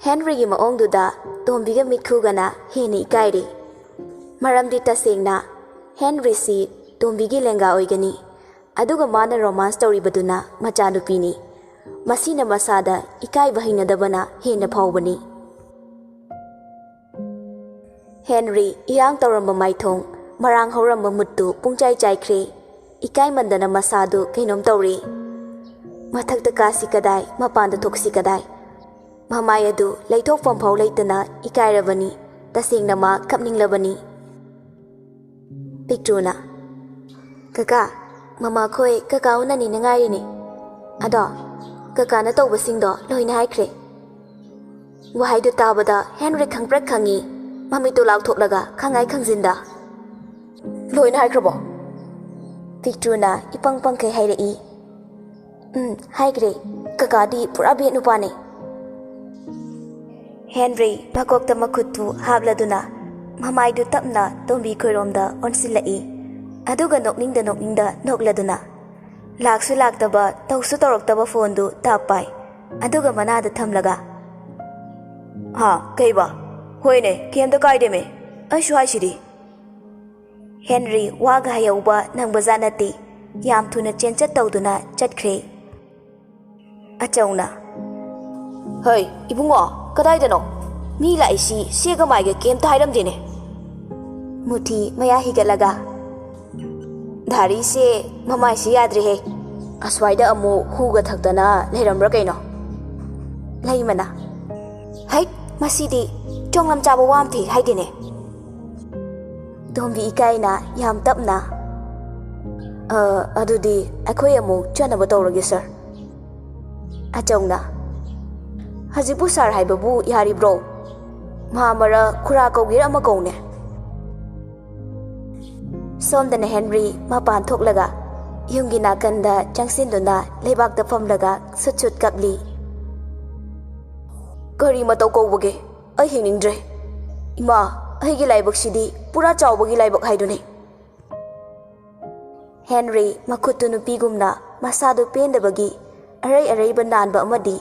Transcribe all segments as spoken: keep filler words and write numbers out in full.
ꯍꯦꯟꯔꯤꯒꯤ ꯃꯑꯣꯡꯗꯨꯗ ꯇꯣꯝꯕꯤꯒ ꯃꯤꯠꯈꯨꯒꯅ ꯍꯦꯟꯅ ꯏꯀꯥꯏꯔꯤ꯫ ꯃꯔꯝꯗꯤ ꯇꯁꯦꯡꯅ ꯍꯦꯟꯔꯤꯁꯤ ꯇꯣꯝꯕꯤꯒꯤ ꯂꯦꯡꯒꯥ ꯑꯣꯏꯒꯅꯤ꯫ ꯑꯗꯨꯒ ꯃꯥꯅ ꯔꯣꯃꯥꯟꯁ ꯇꯧꯔꯤꯕꯗꯨꯅ ꯃꯆꯥꯅꯨꯄꯤꯅꯤ꯫ ꯃꯁꯤꯅ ꯃꯁꯥꯗ ꯏꯀꯥꯏꯕ ꯍꯩꯅꯗꯕꯅ ꯍꯦꯟꯅ ꯐꯥꯎꯕꯅꯤ꯫ ꯍꯦꯟꯔꯤ ꯏꯔꯥꯡ ꯇꯧꯔꯝꯕ ꯃꯥꯏꯊꯣꯡ, ꯃꯔꯥꯡ ꯍꯧꯔꯝꯕ ꯃꯨꯠꯇꯨ ꯄꯨꯡꯆꯥꯏ ꯆꯥꯏꯈ꯭ꯔꯦ꯫ ꯏꯀꯥꯏꯃꯟꯗꯅ ꯃꯁꯥꯗꯨ ꯀꯩꯅꯣꯝ ꯇꯧꯔꯦ꯫ ꯃꯊꯛꯇ ꯀꯥꯁꯤ ꯀꯗꯥꯏ, ꯃꯄꯥꯟꯗ ꯊꯣꯛꯁꯤ ꯀꯗꯥꯏ? ꯃꯃꯥꯏ ꯑꯗꯨ ꯂꯩꯊꯣꯛꯐꯝ ꯐꯥꯎ ꯂꯩꯇꯅ ꯏꯀꯥꯏꯔꯕꯅꯤ꯫ ꯇꯁꯦꯡꯅ ꯃꯥ ꯀꯞꯅꯤꯡꯂꯕꯅꯤ꯫ ꯄꯤꯛꯇ꯭ꯔꯨꯅ, "ꯀꯀꯥ, ꯃꯃꯥꯈꯣꯏ ꯀꯀꯥ ꯎꯅꯅꯤꯅ ꯉꯥꯏꯔꯤꯅꯦ꯫ ꯑꯗꯣ ꯀꯀꯥꯅ ꯇꯧꯕꯁꯤꯡꯗꯣ ꯂꯣꯏꯅ ꯍꯥꯏꯈ꯭ꯔꯦ?" ꯋꯥꯍꯩꯗꯨ ꯇꯥꯕꯗ ꯍꯦꯟꯔꯤ ꯈꯪꯄ꯭ꯔꯦꯛ ꯈꯪꯉꯤ꯫ ꯃꯃꯤꯠꯇꯨ ꯂꯥꯎꯊꯣꯛꯂꯒ ꯈꯪꯉꯥꯏ ꯈꯪꯖꯤꯟꯗ, "ꯂꯣꯏꯅ ꯍꯥꯏꯈ꯭ꯔꯕꯣ?" ꯄꯤꯛꯇ꯭ꯔꯨꯅ ꯏꯄꯪ ꯄꯪꯈꯩ ꯍꯥꯏꯔꯛꯏ꯫ "ꯎꯝ, ꯍꯥꯏꯈ꯭ꯔꯦ꯫ ꯀꯀꯥꯗꯤ ꯄꯨꯔꯥ ꯕꯦꯠ ꯅꯨꯄꯥꯅꯦ꯫" ꯍꯦꯟꯔꯤ ꯃꯀꯣꯛꯇ ꯃꯈꯨꯠꯇꯨ ꯍꯥꯞꯂꯗꯨꯅ ꯃꯃꯥꯏꯗꯨ ꯇꯞꯅ ꯇꯣꯝꯕꯤ ꯈꯣꯏꯔꯣꯝꯗ ꯑꯣꯟꯁꯤꯜꯂꯛꯏ꯫ ꯑꯗꯨꯒ ꯅꯣꯛꯅꯤꯡꯗ ꯅꯣꯛꯅꯤꯡꯗ ꯅꯣꯛꯂꯗꯨꯅ, ꯂꯥꯛꯁꯨ ꯂꯥꯛꯇꯕ, ꯇꯧꯁꯨ ꯇꯧꯔꯛꯇꯕ ꯐꯣꯟꯗꯨ ꯇꯥꯞ ꯄꯥꯏ꯫ ꯑꯗꯨꯒ ꯃꯅꯥꯗ ꯊꯝꯂꯒ, "ꯍꯥ, ꯀꯩꯕ? ꯍꯣꯏꯅꯦ, ꯀꯩꯝꯇ ꯀꯥꯏꯗꯦꯃꯦ꯫ ꯑꯩꯁꯨ ꯍꯥꯏꯁꯤꯗꯤ꯫" ꯍꯦꯟꯔꯤ ꯋꯥꯒ ꯍꯥꯏꯍꯧꯕ ꯅꯪꯕꯖꯥꯠ ꯅꯠꯇꯦ꯫ ꯌꯥꯝ ꯊꯨꯅ ꯆꯦꯟꯆꯠ ꯇꯧꯗꯨꯅ ꯆꯠꯈ꯭ꯔꯦ꯫ ꯑꯆꯧꯅ, "ꯍꯩ, ꯏꯕꯨꯡꯉꯣ, ꯀꯗꯥꯏꯗꯅꯣ? ꯃꯤ ꯂꯥꯛꯏꯁꯤ ꯁꯦꯒ ꯃꯥꯏꯒ ꯀꯩꯝꯇ ꯍꯥꯏꯔꯝꯗꯦꯅꯦ꯫" ꯃꯨꯊꯤ ꯃꯌꯥ ꯍꯤꯒꯠꯂꯒ, "ꯙꯥꯔꯤꯁꯦ ꯃꯃꯥꯏꯁꯦ ꯌꯥꯗ꯭ꯔꯦꯍꯦ꯫ ꯑꯁ꯭ꯋꯥꯏꯗ ꯑꯃꯨꯛ ꯍꯨꯒ ꯊꯛꯇꯅ ꯂꯩꯔꯝꯕ꯭ꯔꯥ ꯀꯩꯅꯣ?" ꯂꯩꯃꯅ, "ꯍꯩꯠ, ꯃꯁꯤꯗꯤ ꯆꯣꯡꯂꯝ ꯆꯥꯕ ꯋꯥ ꯑꯝꯊꯤ ꯍꯥꯏꯗꯦꯅꯦ꯫" ꯇꯣꯝꯕꯤ ꯏꯀꯥꯏꯅ ꯌꯥꯝ ꯇꯞꯅ, "ꯑ, ꯑꯗꯨꯗꯤ ꯑꯩꯈꯣꯏ ꯑꯃꯨꯛ ꯆꯠꯅꯕ ꯇꯧꯔꯒꯦ, ꯁꯥꯔ꯫" ꯑꯆꯧꯅ, "ꯍꯧꯖꯤꯛꯄꯨ ꯁꯥꯔ ꯍꯥꯏꯕꯕꯨ ꯌꯥꯔꯤꯕ꯭ꯔꯣ? ꯃꯍꯥ ꯃꯔ ꯈꯨꯔꯥ ꯀꯧꯒꯦꯔꯥ ꯑꯃ ꯀꯧꯅꯦ꯫" ꯁꯣꯝꯗꯅ ꯍꯦꯟꯔꯤ ꯃꯄꯥꯟ ꯊꯣꯛꯂꯒ ꯌꯨꯝꯒꯤ ꯅꯥꯀꯟꯗ ꯆꯪꯁꯤꯟꯗꯨꯅ ꯂꯩꯕꯥꯛꯇ ꯐꯝꯂꯒ ꯁꯨꯠ ꯁꯨꯠ ꯀꯞꯂꯤ꯫ "ꯀꯔꯤ ꯃꯇꯧ ꯀꯧꯕꯒꯦ? ꯑꯩ ꯍꯤꯡꯅꯤꯡꯗ꯭ꯔꯦ꯫ ꯏꯃꯥ, ꯑꯩꯒꯤ ꯂꯥꯏꯕꯛꯁꯤꯗꯤ ꯄꯨꯔꯥ ꯆꯥꯎꯕꯒꯤ ꯂꯥꯏꯕꯛ ꯍꯥꯏꯗꯨꯅꯤ꯫" ꯍꯦꯟꯔꯤ ꯃꯈꯨꯠꯇꯨ ꯅꯨꯄꯤꯒꯨꯝꯅ ꯃꯁꯥꯗꯨ ꯄꯦꯟꯗꯕꯒꯤ ꯑꯔꯩ ꯑꯔꯩꯕ ꯅꯥꯟꯕ ꯑꯃꯗꯤ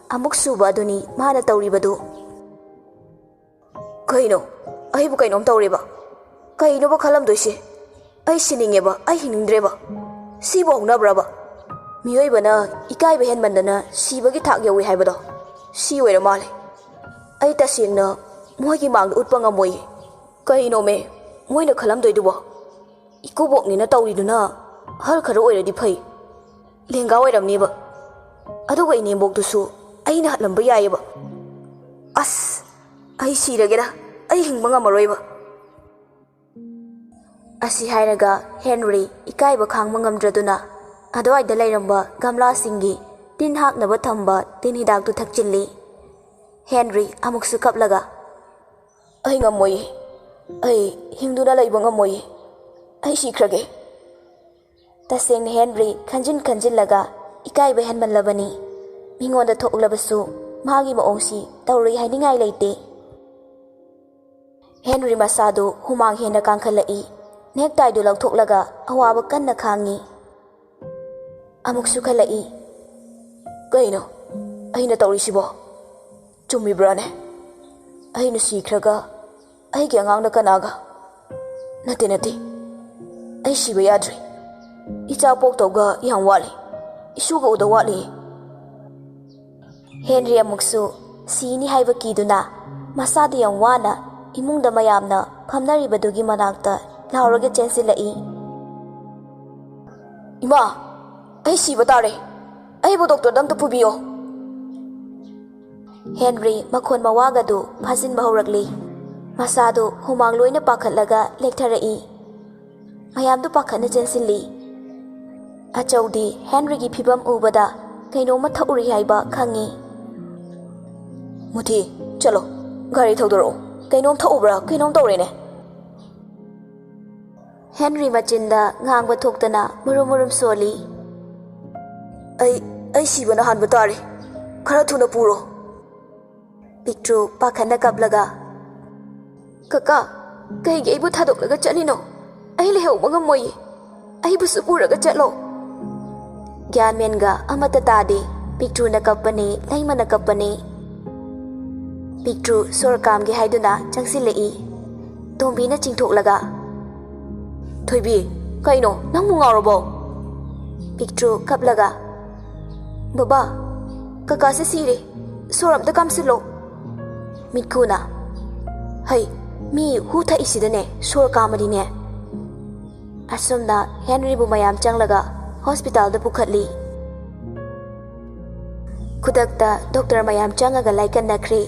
ꯑꯃꯨꯛ ꯁꯨꯕ ꯑꯗꯨꯅꯤ ꯃꯥꯅ ꯇꯧꯔꯤꯕꯗꯨ꯫ "ꯀꯩꯅꯣ? ꯑꯩꯕꯨ ꯀꯩꯅꯣꯝ ꯇꯧꯔꯦꯕ? ꯀꯩꯅꯣꯕ ꯈꯜꯂꯝꯗꯣꯏꯁꯦ? ꯑꯩ ꯁꯤꯅꯤꯡꯉꯦꯕ, ꯑꯩ ꯍꯤꯡꯅꯤꯡꯗ꯭ꯔꯦꯕ꯫ ꯁꯤꯕꯨ ꯍꯧꯅꯕ꯭ꯔꯕ? ꯃꯤꯑꯣꯏꯕꯅ ꯏꯀꯥꯏꯕ ꯍꯦꯟꯃꯟꯗꯅ ꯁꯤꯕꯒꯤ ꯊꯥꯛ ꯌꯧꯏ ꯍꯥꯏꯕꯗꯣ, ꯁꯤ ꯑꯣꯏꯔ ꯃꯥꯜꯂꯦ꯫ ꯑꯩ ꯇꯁꯦꯡꯅ ꯃꯣꯏꯒꯤ ꯃꯥꯡꯗ ꯎꯠꯄ ꯉꯝꯃꯣꯏꯌꯦ꯫ ꯀꯩꯅꯣꯃꯦ ꯃꯣꯏꯅ ꯈꯜꯂꯝꯗꯣꯏꯗꯨꯕꯣ? ꯏꯀꯨꯕꯣꯛꯅꯤꯅ ꯇꯧꯔꯤꯗꯨꯅ ꯑꯍꯜ ꯈꯔ ꯑꯣꯏꯔꯗꯤ ꯐꯩ, ꯂꯦꯡꯒꯥ ꯑꯣꯏꯔꯝꯅꯦꯕ꯫ ꯑꯗꯨꯒ ꯏꯅꯦꯝꯕꯣꯛꯇꯨꯁꯨ ꯑꯩꯅ ꯍꯜꯂꯝꯕ ꯌꯥꯏꯌꯦꯕ꯫ ꯑꯁ, ꯑꯩ ꯁꯤꯔꯒꯦꯗ, ꯑꯩ ꯍꯤꯡꯕ ꯉꯝꯃꯔꯣꯏꯕ"꯫ ꯑꯁꯤ ꯍꯥꯏꯔꯒ ꯍꯦꯟꯔꯤ ꯏꯀꯥꯏꯕ ꯈꯥꯡꯕ ꯉꯝꯗ꯭ꯔꯗꯨꯅ ꯑꯗꯨꯋꯥꯏꯗ ꯂꯩꯔꯝꯕ ꯒꯝꯂꯥꯁꯤꯡꯒꯤ ꯇꯤꯟ ꯍꯥꯠꯅꯕ ꯊꯝꯕ ꯇꯤꯟ ꯍꯤꯗꯥꯛꯇꯨ ꯊꯛꯆꯤꯜꯂꯤ꯫ ꯍꯦꯟꯔꯤ ꯑꯃꯨꯛꯁꯨ ꯀꯞꯂꯒ, "ꯑꯩ ꯉꯝꯃꯣꯏꯌꯦ, ꯑꯩ ꯍꯤꯡꯗꯨꯅ ꯂꯩꯕ ꯉꯝꯃꯣꯏꯌꯦ, ꯑꯩ ꯁꯤꯈ꯭ꯔꯒꯦ"꯫ ꯇꯁꯦꯡꯅ ꯍꯦꯟꯔꯤ ꯈꯟꯖꯤꯟ ꯈꯟꯖꯤꯜꯂꯒ ꯏꯀꯥꯏꯕ ꯍꯦꯟꯃꯜꯂꯕꯅꯤ꯫ ꯃꯤꯉꯣꯟꯗ ꯊꯣꯛꯂꯕꯁꯨ ꯃꯥꯒꯤ ꯃꯑꯣꯡꯁꯤ ꯇꯧꯔꯣꯏ ꯍꯥꯏꯅꯤꯡꯉꯥꯏ ꯂꯩꯇꯦ꯫ ꯍꯦꯟꯔꯤ ꯃꯁꯥꯗꯨ ꯍꯨꯃꯥꯡ ꯍꯦꯟꯅ ꯀꯥꯡꯈꯠꯂꯛꯏ꯫ ꯅꯦꯛꯇꯥꯏꯗꯨ ꯂꯧꯊꯣꯛꯂꯒ ꯑꯋꯥꯕ ꯀꯟꯅ ꯈꯥꯡꯉꯤ꯫ ꯑꯃꯨꯛꯁꯨ ꯈꯜꯂꯛꯏ, "ꯀꯩꯅꯣ ꯑꯩꯅ ꯇꯧꯔꯤꯁꯤꯕꯣ? ꯆꯨꯝꯃꯤꯕ꯭ꯔꯥꯅꯦ? ꯑꯩꯅ ꯁꯤꯈ꯭ꯔꯒ ꯑꯩꯒꯤ ꯑꯉꯥꯡꯅ ꯀꯅꯥꯒ? ꯅꯠꯇꯦ, ꯅꯠꯇꯦ, ꯑꯩ ꯁꯤꯕ ꯌꯥꯗ꯭ꯔꯤ꯫ ꯏꯆꯥ ꯄꯣꯛꯇꯧꯒ ꯌꯥꯝ ꯋꯥꯠꯂꯤ꯫ ꯏꯁꯨꯒ ꯎꯗꯧ ꯋꯥꯠꯂꯤ"꯫ ꯍꯦꯟꯔꯤ ꯑꯃꯨꯛꯁꯨ ꯁꯤꯅꯤ ꯍꯥꯏꯕ ꯀꯤꯗꯨꯅ ꯃꯁꯥꯗ ꯌꯥꯝ ꯋꯥꯅ ꯏꯃꯨꯡꯗ ꯃꯌꯥꯝꯅ ꯐꯝꯅꯔꯤꯕꯗꯨꯒꯤ ꯃꯅꯥꯛꯇ ꯂꯥꯎꯔꯒ ꯆꯦꯟꯁꯤꯜꯂꯛꯏ꯫ "ꯏꯃꯥ, ꯑꯩ ꯁꯤꯕ ꯇꯥꯔꯦ꯫ ꯑꯩꯕꯨ ꯗꯣꯛꯇꯔꯗ ꯑꯝꯇ ꯄꯨꯕꯤꯌꯣ"꯫ ꯍꯦꯟꯔꯤ ꯃꯈꯣꯟ ꯃꯋꯥꯒꯗꯨ ꯐꯥꯖꯤꯟꯕ ꯍꯧꯔꯛꯂꯤ꯫ ꯃꯁꯥꯗꯨ ꯍꯨꯃꯥꯡ ꯂꯣꯏꯅ ꯄꯥꯈꯠꯂꯒ ꯂꯦꯛꯊꯔꯛꯏ꯫ ꯃꯌꯥꯝꯗꯨ ꯄꯥꯈꯠꯅ ꯆꯦꯟꯁꯤꯜꯂꯤ꯫ ꯑꯆꯧꯗꯤ ꯍꯦꯟꯔꯤꯒꯤ ꯐꯤꯕꯝ ꯎꯕꯗ ꯀꯩꯅꯣꯝꯃ ꯊꯛꯎꯔꯤ ꯍꯥꯏꯕ ꯈꯪꯉꯤ꯫ "ꯃꯨꯊꯤ, ꯆꯠꯂꯣ, ꯒꯥꯔꯤ ꯊꯧꯗꯣꯔꯛꯑꯣ꯫ ꯀꯩꯅꯣꯝ ꯊꯛꯎꯕ꯭ꯔꯥ? ꯀꯩꯅꯣꯝ ꯇꯧꯔꯦꯅꯦ"꯫ ꯍꯦꯟꯔꯤ ꯃꯆꯤꯟꯗ ꯉꯥꯡꯕ ꯊꯣꯛꯇꯅ ꯃꯨꯔꯨꯝ ꯃꯨꯔꯨꯝ ꯁꯣꯜꯂꯤ꯫ "ꯑꯩ, ꯑꯩ ꯁꯤꯕꯅ ꯍꯥꯟꯕ ꯇꯥꯔꯦ꯫ ꯈꯔ ꯊꯨꯅ ꯄꯨꯔꯣ"꯫ ꯄꯤꯛꯇ꯭ꯔꯨ ꯄꯥꯈꯠꯅ ꯀꯞꯂꯒ, "ꯀꯀꯥ, ꯀꯩꯒꯤ ꯑꯩꯕꯨ ꯊꯥꯗꯣꯛꯂꯒ ꯆꯠꯂꯤꯅꯣ? ꯑꯩ ꯂꯩꯍꯧꯕ ꯉꯝꯃꯣꯏꯌꯦ꯫ ꯑꯩꯕꯨꯁꯨ ꯄꯨꯔꯒ ꯆꯠꯂꯣ"꯫ ꯒ꯭ꯌꯥꯟ ꯃꯦꯟꯒ ꯑꯃꯠꯇ ꯇꯥꯗꯦ꯫ ꯄꯤꯛꯇ꯭ꯔꯨꯅ ꯀꯞꯄꯅꯦ, ꯂꯩꯃꯅ ꯀꯞꯄꯅꯦ꯫ ꯄꯤꯛꯇ꯭ꯔꯨ ꯁꯣꯔ ꯀꯥꯝꯒꯦ ꯍꯥꯏꯗꯨꯅ ꯆꯪꯁꯤꯜꯂꯛꯏ꯫ ꯇꯣꯝꯕꯤꯅ ꯆꯤꯡꯊꯣꯛꯂꯒ, "ꯊꯣꯏꯕꯤ, ꯀꯩꯅꯣ, ꯅꯪꯕꯨ ꯉꯥꯎꯔꯕꯣ?" ꯄꯤꯛꯇ꯭ꯔꯨ ꯀꯞꯂꯒ, "ꯕꯕꯥ, ꯀꯀꯥꯁꯦ ꯁꯤꯔꯦ, ꯁꯣꯔ ꯑꯝꯇ ꯀꯥꯝꯁꯤꯜꯂꯣ꯫" ꯃꯤꯠꯈꯨꯅ, "ꯍꯩ, ꯃꯤ ꯍꯨ ꯊꯛꯏꯁꯤꯗꯅꯦ ꯁꯣꯔ ꯀꯥꯝꯃꯗꯤꯅꯦ꯫" ꯑꯁꯨꯝꯅ ꯍꯦꯟꯔꯤꯕꯨ ꯃꯌꯥꯝ ꯆꯪꯂꯒ ꯍꯣꯁꯄꯤꯇꯥꯜꯗ ꯄꯨꯈꯠꯂꯤ꯫ ꯈꯨꯗꯛꯇ ꯗꯣꯛꯇꯔ ꯃꯌꯥꯝ ꯆꯪꯉꯒ ꯂꯥꯏꯀꯠꯅꯈ꯭ꯔꯦ꯫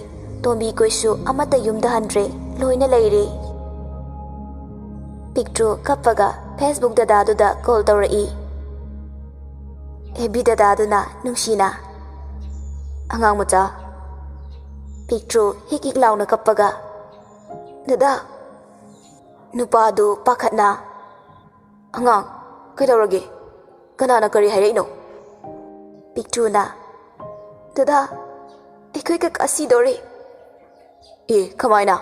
ꯇꯣꯝꯕꯤꯈꯣꯏꯁꯨ ꯑꯃꯠꯇ ꯌꯨꯝꯗ ꯍꯟꯗ꯭ꯔꯦ, ꯂꯣꯏꯅ ꯂꯩꯔꯦ꯫ ꯄꯤꯛꯇ꯭ꯔꯨ ꯀꯞꯄꯒ ꯐꯦꯁꯕꯨꯛ ꯗꯗꯥꯗꯨꯗ ꯀꯣꯜ ꯇꯧꯔꯛꯏ꯫ ꯑꯦꯐ ꯕꯤ ꯗꯗꯥꯗꯨꯅ ꯅꯨꯡꯁꯤꯅ, "ꯑꯉꯥꯡ ꯃꯆꯥ꯫" ꯄꯤꯛꯇ꯭ꯔꯨ ꯍꯤꯛ ꯍꯤꯛ ꯂꯥꯎꯅ ꯀꯞꯄꯒ, "ꯗꯗꯥ!" ꯅꯨꯄꯥꯗꯨ ꯄꯥꯈꯠꯅ, "ꯑꯉꯥꯡ, ꯀꯩꯗꯧꯔꯒꯦ? ꯀꯅꯥꯅ ꯀꯔꯤ ꯍꯥꯏꯔꯛꯏꯅꯣ?" ꯄꯤꯛꯇ꯭ꯔꯨꯅ, "ꯗꯗꯥ, ꯑꯩꯈꯣꯏ ꯀꯀꯥ ꯁꯤꯗꯣꯔꯦ꯫" "ꯑꯦ, ꯀꯃꯥꯏꯅ?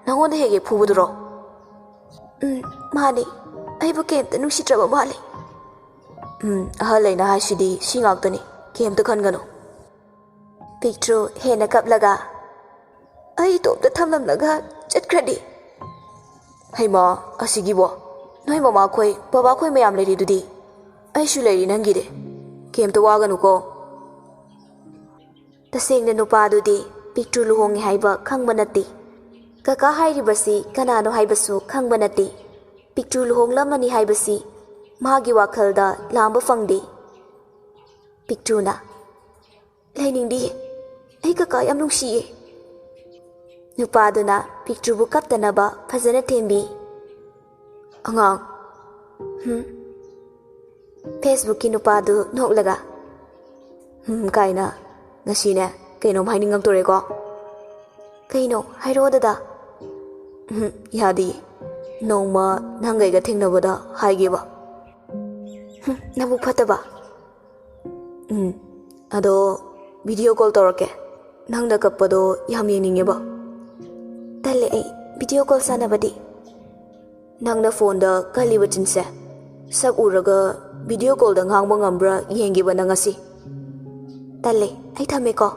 ꯅꯪꯉꯣꯟꯗ ꯍꯦꯛ ꯍꯦꯛ ꯐꯨꯕꯗꯨꯔꯣ?" "ꯎꯝ, ꯃꯥꯅꯦ꯫ ꯑꯩꯕꯨ ꯀꯩꯝꯇ ꯅꯨꯡꯁꯤꯗ꯭ꯔꯕ ꯃꯥꯜꯂꯦ꯫" "ꯎꯝ, ꯑꯍꯜ ꯂꯩꯅ ꯍꯥꯏꯁꯤꯗꯤ ꯁꯤ ꯉꯥꯛꯇꯅꯤ, ꯀꯩꯝꯇ ꯈꯟꯒꯅꯨ꯫" ꯄꯤꯛꯇ꯭ꯔꯨ ꯍꯦꯟꯅ ꯀꯞꯂꯒ, "ꯑꯩ ꯏꯇꯣꯝꯇ ꯊꯝꯂꯝꯂꯒ ꯆꯠꯈ꯭ꯔꯗꯤ?" "ꯍꯩꯃꯥ, ꯑꯁꯤꯒꯤꯕꯣ? ꯅꯣꯏ ꯃꯃꯥꯈꯣꯏ, ꯕꯕꯥꯈꯣꯏ ꯃꯌꯥꯝ ꯂꯩꯔꯤꯗꯨꯗꯤ꯫ ꯑꯩꯁꯨ ꯂꯩꯔꯤ ꯅꯪꯒꯤꯗꯤ꯫ ꯀꯩꯝꯇ ꯋꯥꯒꯅꯨꯀꯣ꯫" ꯇꯁꯦꯡꯅ ꯅꯨꯄꯥꯗꯨꯗꯤ ꯄꯤꯛꯇ꯭ꯔꯨ ꯂꯨꯍꯣꯡꯉꯦ ꯍꯥꯏꯕ ꯈꯪꯕ ꯅꯠꯇꯦ꯫ ꯀꯀꯥ ꯍꯥꯏꯔꯤꯕꯁꯤ ꯀꯅꯥꯅꯣ ꯍꯥꯏꯕꯁꯨ ꯈꯪꯕ ꯅꯠꯇꯦ꯫ ꯄꯤꯛꯇ꯭ꯔꯨ ꯂꯨꯍꯣꯡꯂꯝꯃꯅꯤ ꯍꯥꯏꯕꯁꯤ ꯃꯥꯒꯤ ꯋꯥꯈꯜꯗ ꯂꯥꯝꯕ ꯐꯪꯗꯦ꯫ ꯄꯤꯛꯇ꯭ꯔꯨꯅ, "ꯂꯩꯅꯤꯡꯗꯤꯌꯦ꯫ ꯑꯩ ꯀꯀꯥ ꯌꯥꯝ ꯅꯨꯡꯁꯤꯌꯦ꯫" ꯅꯨꯄꯥꯗꯨꯅ ꯄꯤꯛꯇ꯭ꯔꯨꯕꯨ ꯀꯞꯇꯅꯕ ꯐꯖꯅ ꯊꯦꯝꯕꯤ꯫ "ꯑꯉꯥꯡ꯫" "ꯍꯨꯝ?" ꯐꯦꯁꯕꯨꯛꯀꯤ ꯅꯨꯄꯥꯗꯨ ꯅꯣꯛꯂꯒ, "ꯍꯨꯝ ꯀꯥꯏꯅ, ꯉꯁꯤꯅꯦ ꯀꯩꯅꯣꯝ ꯍꯥꯏꯅꯤꯡꯉꯛꯇꯣꯔꯦꯀꯣ꯫" "ꯀꯩꯅꯣ? ꯍꯥꯏꯔꯛꯑꯣ ꯗꯗꯥ꯫" "ꯎꯝ, ꯌꯥꯗꯤꯌꯦ꯫ ꯅꯣꯡꯃ ꯅꯪꯒ ꯑꯩꯒ ꯊꯦꯡꯅꯕꯗ ꯍꯥꯏꯒꯦꯕ꯫" "ꯍꯨꯝ, ꯅꯕꯨꯛ ꯐꯠꯇꯕ꯫" "ꯎꯝ, ꯑꯗꯣ ꯚꯤꯗꯤꯑꯣ ꯀꯣꯜ ꯇꯧꯔꯛꯀꯦ꯫ ꯅꯪꯅ ꯀꯞꯄꯗꯣ ꯌꯥꯝ ꯌꯦꯡꯅꯤꯡꯉꯦꯕ꯫" "ꯇꯜꯂꯦ ꯑꯩ ꯚꯤꯗꯤꯑꯣ ꯀꯣꯜ ꯁꯥꯟꯅꯕꯗꯤ꯫" "ꯅꯪꯅ ꯐꯣꯟꯗ ꯀꯜꯂꯤꯕ ꯆꯤꯟꯁꯦ, ꯁꯛ ꯎꯔꯒ ꯚꯤꯗꯤꯑꯣ ꯀꯣꯜꯗ ꯉꯥꯡꯕ ꯉꯝꯕ꯭ꯔꯥ ꯌꯦꯡꯒꯦꯕ ꯅꯪ ꯉꯁꯤ꯫" ꯇꯜꯂꯦ, ꯑꯩ ꯊꯝꯃꯦꯀꯣ꯫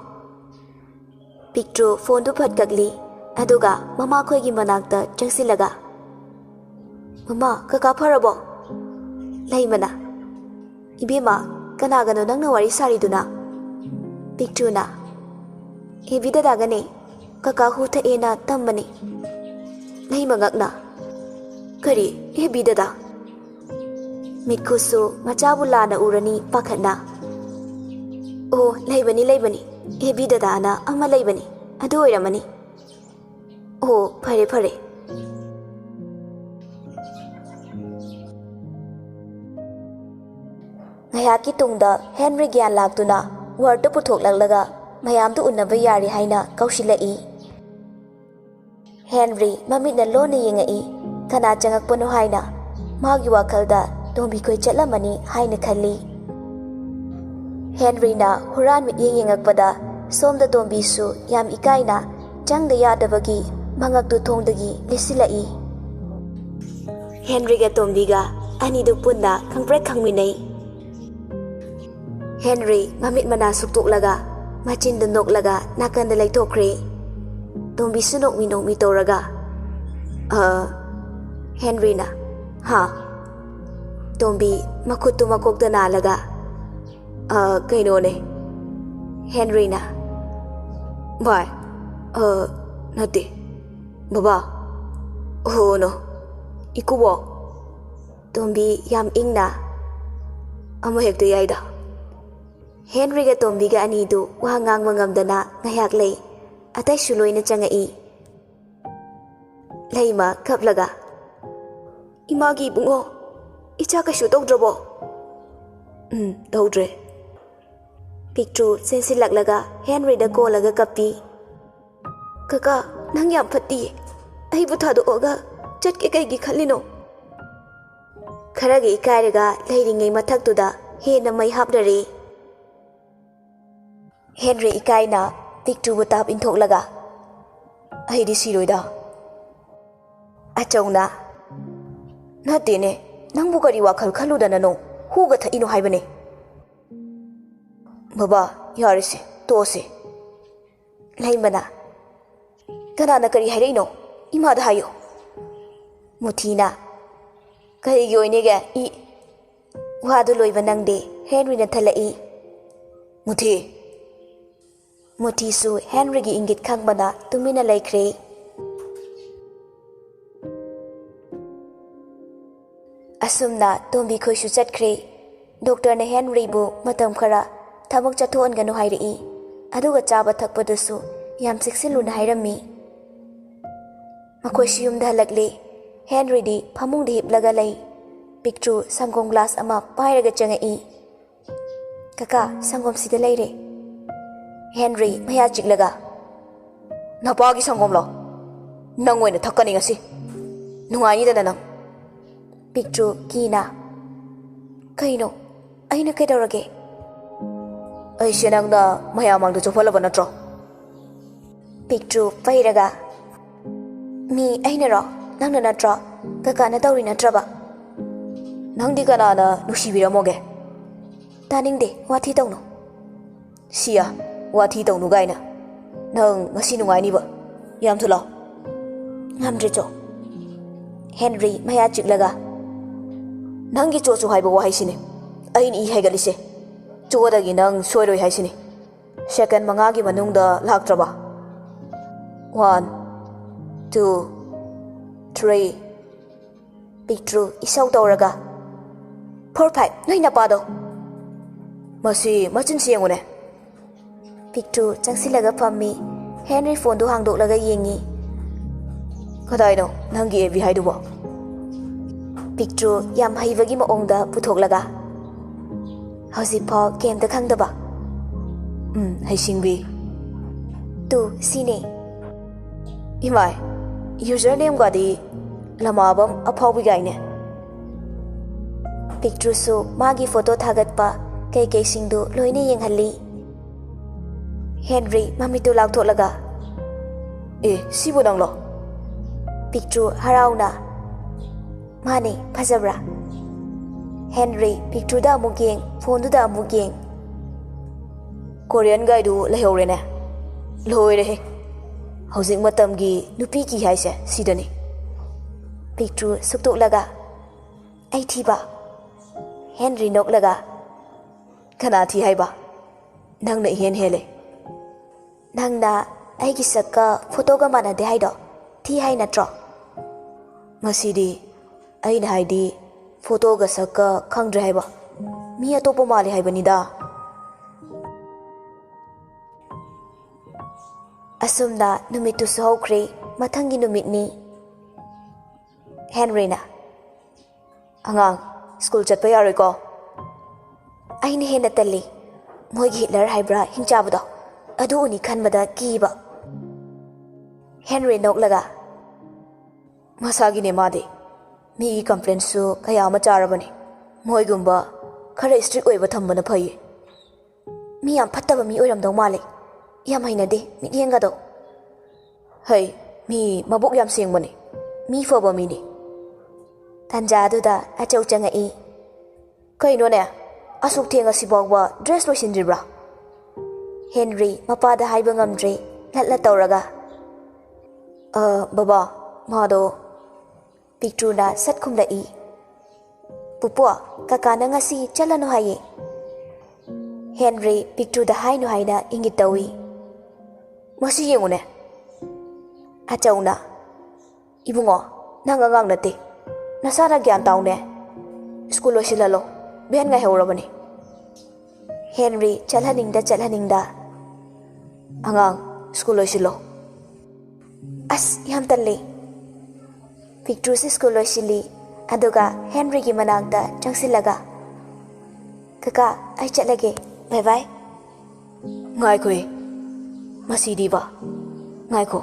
ꯄꯤꯛꯇ꯭ꯔꯨ ꯐꯣꯟꯗꯨ ꯐꯠ ꯀꯛꯂꯤ, ꯑꯗꯨꯒ ꯃꯃꯥꯈꯣꯏꯒꯤ ꯃꯅꯥꯛꯇ ꯆꯪꯁꯤꯜꯂꯒ, "ꯃꯃꯥ, ꯀꯀꯥ ꯐꯔꯕꯣ?" ꯂꯩꯃꯅ, "ꯏꯕꯦꯝꯃ, ꯀꯅꯥꯒꯅꯣ ꯅꯪꯅ ꯋꯥꯔꯤ ꯁꯥꯔꯤꯗꯨꯅ?" ꯄꯤꯛꯇ꯭ꯔꯨꯅ, "ꯑꯦꯕꯤ ꯗꯗꯥꯒꯅꯦ, ꯀꯀꯥ ꯍꯨ ꯊꯛꯑꯦꯅ ꯇꯝꯕꯅꯦ꯫" ꯂꯩꯃ ꯉꯛꯅ, "ꯀꯔꯤ, ꯑꯦꯕꯤ ꯗꯗꯥ?" ꯃꯤꯠꯈꯨꯁꯨ ꯃꯆꯥꯕꯨ ꯂꯥꯟꯅ ꯎꯔꯅꯤ ꯄꯥꯈꯠꯅ, "ꯑꯣ, ꯂꯩꯕꯅꯤ, ꯂꯩꯕꯅꯤ, ꯑꯦꯕꯤ ꯗꯗꯥꯅ ꯑꯃ ꯂꯩꯕꯅꯤ, ꯑꯗꯨ ꯑꯣꯏꯔꯝꯃꯅꯤ꯫ ꯑꯣ, ꯐꯔꯦ, ꯐꯔꯦ꯫" ꯉꯥꯏꯍꯥꯛꯀꯤ ꯇꯨꯡꯗ ꯍꯦꯟꯔꯤ ꯒ꯭ꯌꯥꯟ ꯂꯥꯛꯇꯨꯅ ꯋꯥꯔꯗꯇꯨ ꯄꯨꯊꯣꯛꯂꯛꯂꯒ ꯃꯌꯥꯝꯗꯨ ꯎꯅꯕ ꯌꯥꯔꯦ ꯍꯥꯏꯅ ꯀꯧꯁꯤꯜꯂꯛꯏ꯫ ꯍꯦꯟꯔꯤ ꯃꯃꯤꯠꯅ ꯂꯣꯟꯅ ꯌꯦꯡꯉꯛꯏ꯫ ꯀꯅꯥ ꯆꯪꯉꯛꯄꯅꯣ ꯍꯥꯏꯅ ꯃꯥꯒꯤ ꯋꯥꯈꯜꯗ ꯇꯣꯝꯕꯤꯈꯣꯏ ꯆꯠꯂꯝꯃꯅꯤ ꯍꯥꯏꯅ ꯈꯜꯂꯤ꯫ ꯍꯦꯟꯔꯤꯅ ꯍꯨꯔꯥꯟ ꯃꯤꯠꯌꯦꯡ ꯌꯦꯡꯉꯛꯄꯗ ꯁꯣꯝꯗ ꯇꯣꯝꯕꯤꯁꯨ ꯌꯥꯝ ꯏꯀꯥꯏꯅ ꯆꯪꯗ ꯌꯥꯗꯕꯒꯤ ꯃꯉꯛꯇꯨ ꯊꯣꯡꯗꯒꯤ ꯂꯤꯠꯁꯤꯜꯂꯛꯏ꯫ ꯍꯦꯟꯔꯤꯒ ꯇꯣꯝꯕꯤꯒ ꯑꯅꯤꯗꯨ ꯄꯨꯟꯅ ꯈꯪꯄ꯭ꯔꯦꯛ ꯈꯪꯃꯤꯟꯅꯩ꯫ ꯍꯦꯟꯔꯤ ꯃꯃꯤꯠ ꯃꯅꯥ ꯁꯨꯛꯇꯣꯛꯂꯒ ꯃꯆꯤꯟꯗꯨ ꯅꯣꯛꯂꯒ ꯅꯥꯀꯟꯗ ꯂꯩꯊꯣꯛꯈ꯭ꯔꯦ꯫ ꯇꯣꯝꯕꯤꯁꯨ ꯅꯣꯛꯃꯤ ꯅꯣꯛꯃꯤ ꯇꯧꯔꯒ, "ꯑ?" ꯍꯦꯟꯔꯤꯅ, "ꯍꯥ?" ꯇꯣꯝꯕꯤ ꯃꯈꯨꯠꯇꯨ ꯃꯀꯣꯛꯇ ꯅꯥꯜꯂꯒ, "ꯑ, ꯀꯩꯅꯣꯅꯦ꯫" ꯍꯦꯟꯔꯤꯅ, "ꯚꯥꯏ, ꯑ, ꯅꯠꯇꯦ, ꯕꯕꯥ, ꯑꯣ ꯅꯣ, ꯏꯀꯨꯕꯣꯛ꯫" ꯇꯣꯝꯕꯤ ꯌꯥꯝ ꯏꯪꯅ, "ꯑꯃ ꯍꯦꯛꯇ ꯌꯥꯏꯗ꯫" ꯍꯦꯟꯔꯤꯒ ꯇꯣꯝꯕꯤꯒ ꯑꯅꯤꯗꯨ ꯋꯥ ꯉꯥꯡꯕ ꯉꯝꯗꯅ ꯉꯥꯏꯍꯥꯛ ꯂꯩ꯫ ꯑꯇꯩꯁꯨ ꯂꯣꯏꯅ ꯆꯪꯉꯛꯏ꯫ ꯂꯩꯃ ꯀꯞꯂꯒ, "ꯏꯃꯥꯒꯤ ꯏꯕꯨꯡꯉꯣ, ꯏꯆꯥ ꯀꯩꯁꯨ ꯇꯧꯗ꯭ꯔꯕꯣ?" "ꯎꯝ, ꯇꯧꯗ꯭ꯔꯦ꯫" ꯄꯤꯛꯇ꯭ꯔꯨ ꯆꯦꯟꯁꯤꯜꯂꯛꯂꯒ ꯍꯦꯟꯔꯤꯗ ꯀꯣꯜꯂꯒ ꯀꯞꯄꯤ꯫ "ꯀꯀꯥ, ꯅꯪ ꯌꯥꯝ ꯐꯠꯇꯤꯌꯦ꯫ ꯑꯩꯕꯨ ꯊꯥꯗꯣꯛꯑꯒ ꯆꯠꯀꯦ ꯀꯩꯒꯤ ꯈꯜꯂꯤꯅꯣ?" ꯈꯔꯒ ꯏꯀꯥꯏꯔꯒ ꯂꯩꯔꯤꯉꯩ ꯃꯊꯛꯇꯨꯗ ꯍꯦꯟꯅ ꯃꯩ ꯍꯥꯞꯅꯔꯦ꯫ ꯍꯦꯟꯔꯤ ꯏꯀꯥꯏꯅ ꯄꯤꯛꯇ꯭ꯔꯨꯕꯨ ꯇꯥꯞ ꯏꯟꯊꯣꯛꯂꯒ, "ꯑꯩꯗꯤ ꯁꯤꯔꯣꯏꯗ꯫" ꯑꯆꯧꯅ, "ꯅꯠꯇꯦꯅꯦ, ꯅꯪꯕꯨ ꯀꯔꯤ ꯋꯥꯈꯜ ꯈꯜꯂꯨꯗꯅꯅꯣ ꯍꯨꯒ ꯊꯛꯏꯅꯣ ꯍꯥꯏꯕꯅꯦ?" "ꯕꯕꯥ, "ꯌꯥꯔꯦꯁꯦ, ꯇꯣꯛꯑꯁꯦ꯫" ꯂꯩꯃꯅ, "ꯀꯅꯥꯅ ꯀꯔꯤ ꯍꯥꯏꯔꯛꯏꯅꯣ? ꯏꯃꯥꯗ ꯍꯥꯏꯌꯨ꯫" ꯃꯨꯊꯤꯅ, "ꯀꯔꯤꯒꯤ ꯑꯣꯏꯅꯤꯒꯦ? ꯏ꯫" ꯋꯥꯗꯨ ꯂꯣꯏꯕ ꯅꯪꯗꯦ, ꯍꯦꯟꯔꯤꯅ ꯊꯠꯂꯛꯏ꯫ "ꯃꯨꯊꯤ!" ꯃꯨꯊꯤꯁꯨ ꯍꯦꯟꯔꯤꯒꯤ ꯏꯪꯒꯤꯠ ꯈꯪꯕꯅ ꯇꯨꯃꯤꯟꯅ ꯂꯩꯈ꯭ꯔꯦ꯫ ꯑꯁꯨꯝꯅ ꯇꯣꯝꯕꯤ ꯈꯣꯏꯁꯨ ꯆꯠꯈ꯭ꯔꯦ꯫ ꯗꯣꯛꯇꯔꯅ ꯍꯦꯟꯔꯤꯕꯨ ꯃꯇꯝ ꯈꯔ ꯊꯕꯛ ꯆꯠꯊꯣꯛꯍꯟꯒꯅꯨ ꯍꯥꯏꯔꯛꯏ꯫ ꯑꯗꯨꯒ ꯆꯥꯕ ꯊꯛꯄꯗꯨꯁꯨ ꯌꯥꯝ ꯆꯦꯛꯁꯤꯜꯂꯨꯅ ꯍꯥꯏꯔꯝꯃꯤ꯫ ꯃꯈꯣꯏꯁꯨ ꯌꯨꯝꯗ ꯍꯜꯂꯛꯂꯦ꯫ ꯍꯦꯟꯔꯤꯗꯤ ꯐꯃꯨꯡꯗ ꯍꯤꯞꯂꯒ ꯂꯩ꯫ ꯄꯤꯛꯇ꯭ꯔꯨ ꯁꯪꯒꯣꯝ ꯒ꯭ꯂꯥꯁ ꯑꯃ ꯄꯥꯏꯔꯒ ꯆꯪꯉꯛꯏ꯫ "ꯀꯀꯥ, ꯁꯪꯒꯣꯝ ꯁꯤꯗ ꯂꯩꯔꯦ꯫" ꯍꯦꯟꯔꯤ ꯃꯌꯥ ꯆꯤꯛꯂꯒ, "ꯅꯄꯥꯒꯤ ꯁꯪꯒꯣꯝꯂꯣ? ꯅꯪ ꯑꯣꯏꯅ ꯊꯛꯀꯅꯤ ꯉꯁꯤ꯫ ꯅꯨꯡꯉꯥꯏꯅꯤꯗꯅ ꯅꯪ꯫" ꯄꯤꯛꯇ꯭ꯔꯨ ꯀꯤꯅ, "ꯀꯩꯅꯣ? ꯑꯩꯅ ꯀꯩꯗꯧꯔꯒꯦ?" "ꯑꯩꯁꯦ ꯅꯪꯅ ꯃꯌꯥꯝ ꯃꯥꯡꯗ ꯆꯣꯞꯍꯜꯂꯕ ꯅꯠꯇ꯭ꯔꯣ?" ꯄꯤꯛꯇ꯭ꯔꯨ ꯄꯩꯔꯒ, "ꯃꯤ ꯑꯩꯅꯔꯣ? ꯅꯪꯅ ꯅꯠꯇ꯭ꯔꯣ? ꯀꯀꯥꯅ ꯇꯧꯔꯤ ꯅꯠꯇ꯭ꯔꯕ?" "ꯅꯪꯗꯤ ꯀꯅꯥꯅ ꯅꯨꯡꯁꯤꯕꯤꯔꯝꯃꯣꯒꯦ?" "ꯇꯥꯅꯤꯡꯗꯦ, ꯋꯥꯊꯤ ꯇꯧꯅꯨ꯫" "ꯁꯤꯌꯥ, ꯋꯥꯊꯤ ꯇꯧꯅꯨ ꯀꯥꯏꯅ꯫ ꯅꯪ ꯉꯁꯤ ꯅꯨꯡꯉꯥꯏꯅꯤꯕ꯫ ꯌꯥꯝ ꯊꯨꯂꯣ꯫ ꯉꯝꯗ꯭ꯔꯦ ꯆꯣ꯫" ꯍꯦꯟꯔꯤ ꯃꯌꯥ ꯆꯤꯛꯂꯒ, "ꯅꯪꯒꯤ ꯆꯣ ꯆꯣ ꯍꯥꯏꯕ ꯋꯥꯍꯩꯁꯤꯅꯤ ꯑꯩꯅ ꯏ ꯍꯥꯏꯒꯠꯂꯤꯁꯦ꯫ ꯆꯣꯗꯒꯤ ꯅꯪ ꯁꯣꯏꯔꯣꯏ ꯍꯥꯏꯁꯤꯅꯤ꯫ ꯁꯦꯀꯦꯟ ꯃꯉꯥꯒꯤ ꯃꯅꯨꯡꯗ ꯂꯥꯛꯇ꯭ꯔꯕ? One, two, three꯫" ꯄꯤꯛꯇ꯭ꯔꯨ ꯏꯁꯧ ꯇꯧꯔꯒ, "Four five, ꯅꯣꯏ ꯅꯄꯥꯗꯣ!" "ꯃꯁꯤ ꯃꯆꯤꯟꯁꯤ ꯌꯦꯡꯉꯨꯅꯦ꯫" ꯄꯤꯛꯇ꯭ꯔꯨ ꯆꯪꯁꯤꯜꯂꯒ ꯐꯝꯃꯤ꯫ ꯍꯦꯟꯔꯤ ꯐꯣꯟꯗꯨ ꯍꯥꯡꯗꯣꯛꯂꯒ ꯌꯦꯡꯉꯤ꯫ "ꯀꯗꯥꯏꯅꯣ ꯅꯪꯒꯤ ꯑꯦꯕꯤ ꯍꯥꯏꯗꯨꯕꯣ?" ꯄꯤꯛꯇ꯭ꯔꯨ ꯌꯥꯝ ꯍꯩꯕꯒꯤ ꯃꯑꯣꯡꯗ ꯄꯨꯊꯣꯛꯂꯒ, "ꯍꯧꯖꯤꯛꯐꯥꯎ ꯀꯩꯝꯇ ꯈꯪꯗꯕ?" "ꯎꯝ, ꯍꯩꯁꯤꯡꯕꯤ꯫" "ꯇꯨ, ꯁꯤꯅꯦ꯫" "ꯏꯃꯥꯏ, ꯌꯨꯖꯔ ꯅꯦꯝꯒꯗꯤ ꯂꯃꯥꯕꯝ ꯑꯐꯥꯎꯕꯤꯒꯥꯏꯅꯦ꯫" ꯄꯤꯛꯇ꯭ꯔꯨꯁꯨ ꯃꯥꯒꯤ ꯐꯣꯇꯣ ꯊꯥꯒꯠꯄ ꯀꯩꯀꯩꯁꯤꯡꯗꯨ ꯂꯣꯏꯅ ꯌꯦꯡꯍꯜꯂꯤ꯫ ꯍꯦꯟꯔꯤ ꯃꯃꯤꯠꯇꯨ ꯂꯥꯎꯊꯣꯛꯂꯒ, "ꯑꯦ, ꯁꯤꯕꯨ ꯅꯪꯂꯣ?" ꯄꯤꯛꯇ꯭ꯔꯨ ꯍꯔꯥꯎꯅ, "ꯃꯥꯅꯦ, ꯐꯖꯕ꯭ꯔꯥ?" ꯍꯦꯟꯔꯤ ꯄꯤꯛꯇ꯭ꯔꯨꯗ ꯑꯃꯨꯛ ꯌꯦꯡ, ꯐꯣꯟꯗꯨꯗ ꯑꯃꯨꯛ ꯌꯦꯡ꯫ ꯀꯣꯔꯤꯌꯟ ꯒꯥꯏꯗꯨ ꯂꯩꯍꯧꯔꯦꯅꯦ꯫ ꯂꯣꯏꯔꯦꯍꯦ, ꯍꯧꯖꯤꯛ ꯃꯇꯝꯒꯤ ꯅꯨꯄꯤ ꯀꯤ ꯍꯥꯏꯁꯦ ꯁꯤꯗꯅꯤ꯫ ꯄꯤꯛꯇ꯭ꯔꯨ ꯁꯨꯛꯇꯣꯛꯂꯒ, "ꯑꯩ ꯊꯤꯕ?" ꯍꯦꯟꯔꯤ ꯅꯣꯛꯂꯒ, "ꯀꯅꯥ ꯊꯤ ꯍꯥꯏꯕ? ꯅꯪꯅ ꯏꯍꯦꯟ ꯍꯦꯜꯂꯦ꯫ ꯅꯪꯅ ꯑꯩꯒꯤ ꯁꯛꯀ ꯐꯣꯇꯣꯒ ꯃꯥꯟꯅꯗꯦ ꯍꯥꯏꯗꯣ ꯊꯤ ꯍꯥꯏ ꯅꯠꯇ꯭ꯔꯣ?" ꯃꯁꯤꯗꯤ, ꯑꯩꯅ ꯍꯥꯏꯗꯤ ꯐꯣꯇꯣꯒ ꯁꯛꯀ ꯈꯪꯗ꯭ꯔꯦ ꯍꯥꯏꯕ, ꯃꯤ ꯑꯇꯣꯞꯄ ꯃꯥꯜꯂꯦ ꯍꯥꯏꯕꯅꯤꯗ꯫ ꯑꯁꯨꯝꯅ ꯅꯨꯃꯤꯠꯇꯨꯁꯨ ꯍꯧꯈ꯭ꯔꯦ꯫ ꯃꯊꯪꯒꯤ ꯅꯨꯃꯤꯠꯅꯤ꯫ ꯍꯦꯟꯔꯤꯅ, "ꯑꯉꯥꯡ, ꯁ꯭ꯀꯨꯜ ꯆꯠꯄ ꯌꯥꯔꯣꯏꯀꯣ?" ꯑꯩꯅ ꯍꯦꯟꯅ ꯇꯜꯂꯤ꯫ ꯃꯣꯏꯒꯤ ꯍꯤꯠꯂꯔ ꯍꯥꯏꯕ꯭ꯔꯥ ꯍꯤꯡꯆꯥꯕꯗꯣ, ꯑꯗꯨ ꯎꯅꯤ ꯈꯟꯕꯗ ꯀꯤꯕ꯫ ꯍꯦꯟꯔꯤ ꯅꯣꯛꯂꯒ, "ꯃꯁꯥꯒꯤꯅꯦ ꯃꯥꯗꯤ꯫ ꯃꯤꯒꯤ ꯀꯝꯄ꯭ꯂꯦꯟꯁꯨ ꯀꯌꯥ ꯑꯃ ꯆꯥꯔꯕꯅꯤ꯫ ꯃꯣꯏꯒꯨꯝꯕ ꯈꯔ ꯏꯁꯇ꯭ꯔꯤꯛ ꯑꯣꯏꯕ ꯊꯝꯕꯅ ꯐꯩꯌꯦ꯫ ꯃꯤ ꯌꯥꯝ ꯐꯠꯇꯕ ꯃꯤ ꯑꯣꯏꯔꯝꯗꯧ ꯃꯥꯜꯂꯦ꯫ ꯌꯥꯝ ꯍꯩꯅꯗꯦ ꯃꯤꯠꯌꯦꯡꯒꯗꯣ꯫ ꯍꯩ, ꯃꯤ ꯃꯕꯨꯛ ꯌꯥꯝ ꯁꯦꯡꯕꯅꯤ꯫ ꯃꯤ ꯐꯕ ꯃꯤꯅꯤ꯫" ꯇꯥꯟꯖꯥꯗꯨꯗ ꯑꯆꯧ ꯆꯪꯉꯛꯏ꯫ "ꯀꯩꯅꯣꯅꯦ, ꯑꯁꯨꯛ ꯊꯦꯡꯉꯁꯤꯐꯥꯎꯕ ꯗ꯭ꯔꯦꯁ ꯂꯣꯏꯁꯤꯟꯗ꯭ꯔꯤꯕ꯭ꯔꯥ?" ꯍꯦꯟꯔꯤ ꯃꯄꯥꯗ ꯍꯥꯏꯕ ꯉꯝꯗ꯭ꯔꯦ, ꯂꯠꯂ ꯇꯧꯔꯒ꯫ "ꯑ, ꯕꯕꯥ, ꯃꯥꯗꯣ꯫" ꯄꯤꯛꯇ꯭ꯔꯨꯅ ꯁꯠ ꯈꯨꯝꯂꯛꯏ꯫ "ꯄꯨꯄꯨ, ꯀꯀꯥꯅ ꯉꯁꯤ ꯆꯠꯂꯅꯨ ꯍꯥꯏꯌꯦ꯫" ꯍꯦꯟꯔꯤ ꯄꯤꯛꯇ꯭ꯔꯨꯗ ꯍꯥꯏꯅꯨ ꯍꯥꯏꯅ ꯏꯪꯒꯤꯠ ꯇꯧꯏ꯫ "ꯃꯁꯤ ꯌꯦꯡꯉꯨꯅꯦ꯫" ꯑꯆꯧꯅ, "ꯏꯕꯨꯡꯉꯣ, ꯅꯪ ꯑꯉꯥꯡ ꯅꯠꯇꯦ꯫ ꯅꯁꯥꯅ ꯒ꯭ꯌꯥꯟ ꯇꯥꯎꯅꯦ꯫ ꯁ꯭ꯀꯨꯜ ꯂꯣꯏꯁꯤꯜꯍꯜꯂꯣ꯫ ꯚꯦꯟ ꯉꯥꯏꯍꯧꯔꯕꯅꯤ꯫" ꯍꯦꯟꯔꯤ ꯆꯠꯍꯟꯅꯤꯡꯗ ꯆꯠꯍꯟꯅꯤꯡꯗ, "ꯑꯉꯥꯡ, ꯁ꯭ꯀꯨꯜ ꯂꯣꯏꯁꯤꯜꯂꯣ꯫" ꯑꯁ, ꯌꯥꯝ ꯇꯜꯂꯤ꯫ ꯄꯤꯛꯇ꯭ꯔꯨꯁꯨ ꯁ꯭ꯀꯨꯜ ꯂꯣꯏꯁꯤꯜꯂꯤ, ꯑꯗꯨꯒ ꯍꯦꯟꯔꯤꯒꯤ ꯃꯅꯥꯛꯇ ꯆꯪꯁꯤꯜꯂꯒ, "ꯀꯀꯥ, ꯑꯩ ꯆꯠꯂꯒꯦ꯫ ꯕꯥꯏ ꯕꯥꯏ꯫" "ꯉꯥꯏꯈꯣꯍꯦ, ꯃꯁꯤꯗꯤꯕ, ꯉꯥꯏꯈꯣ꯫"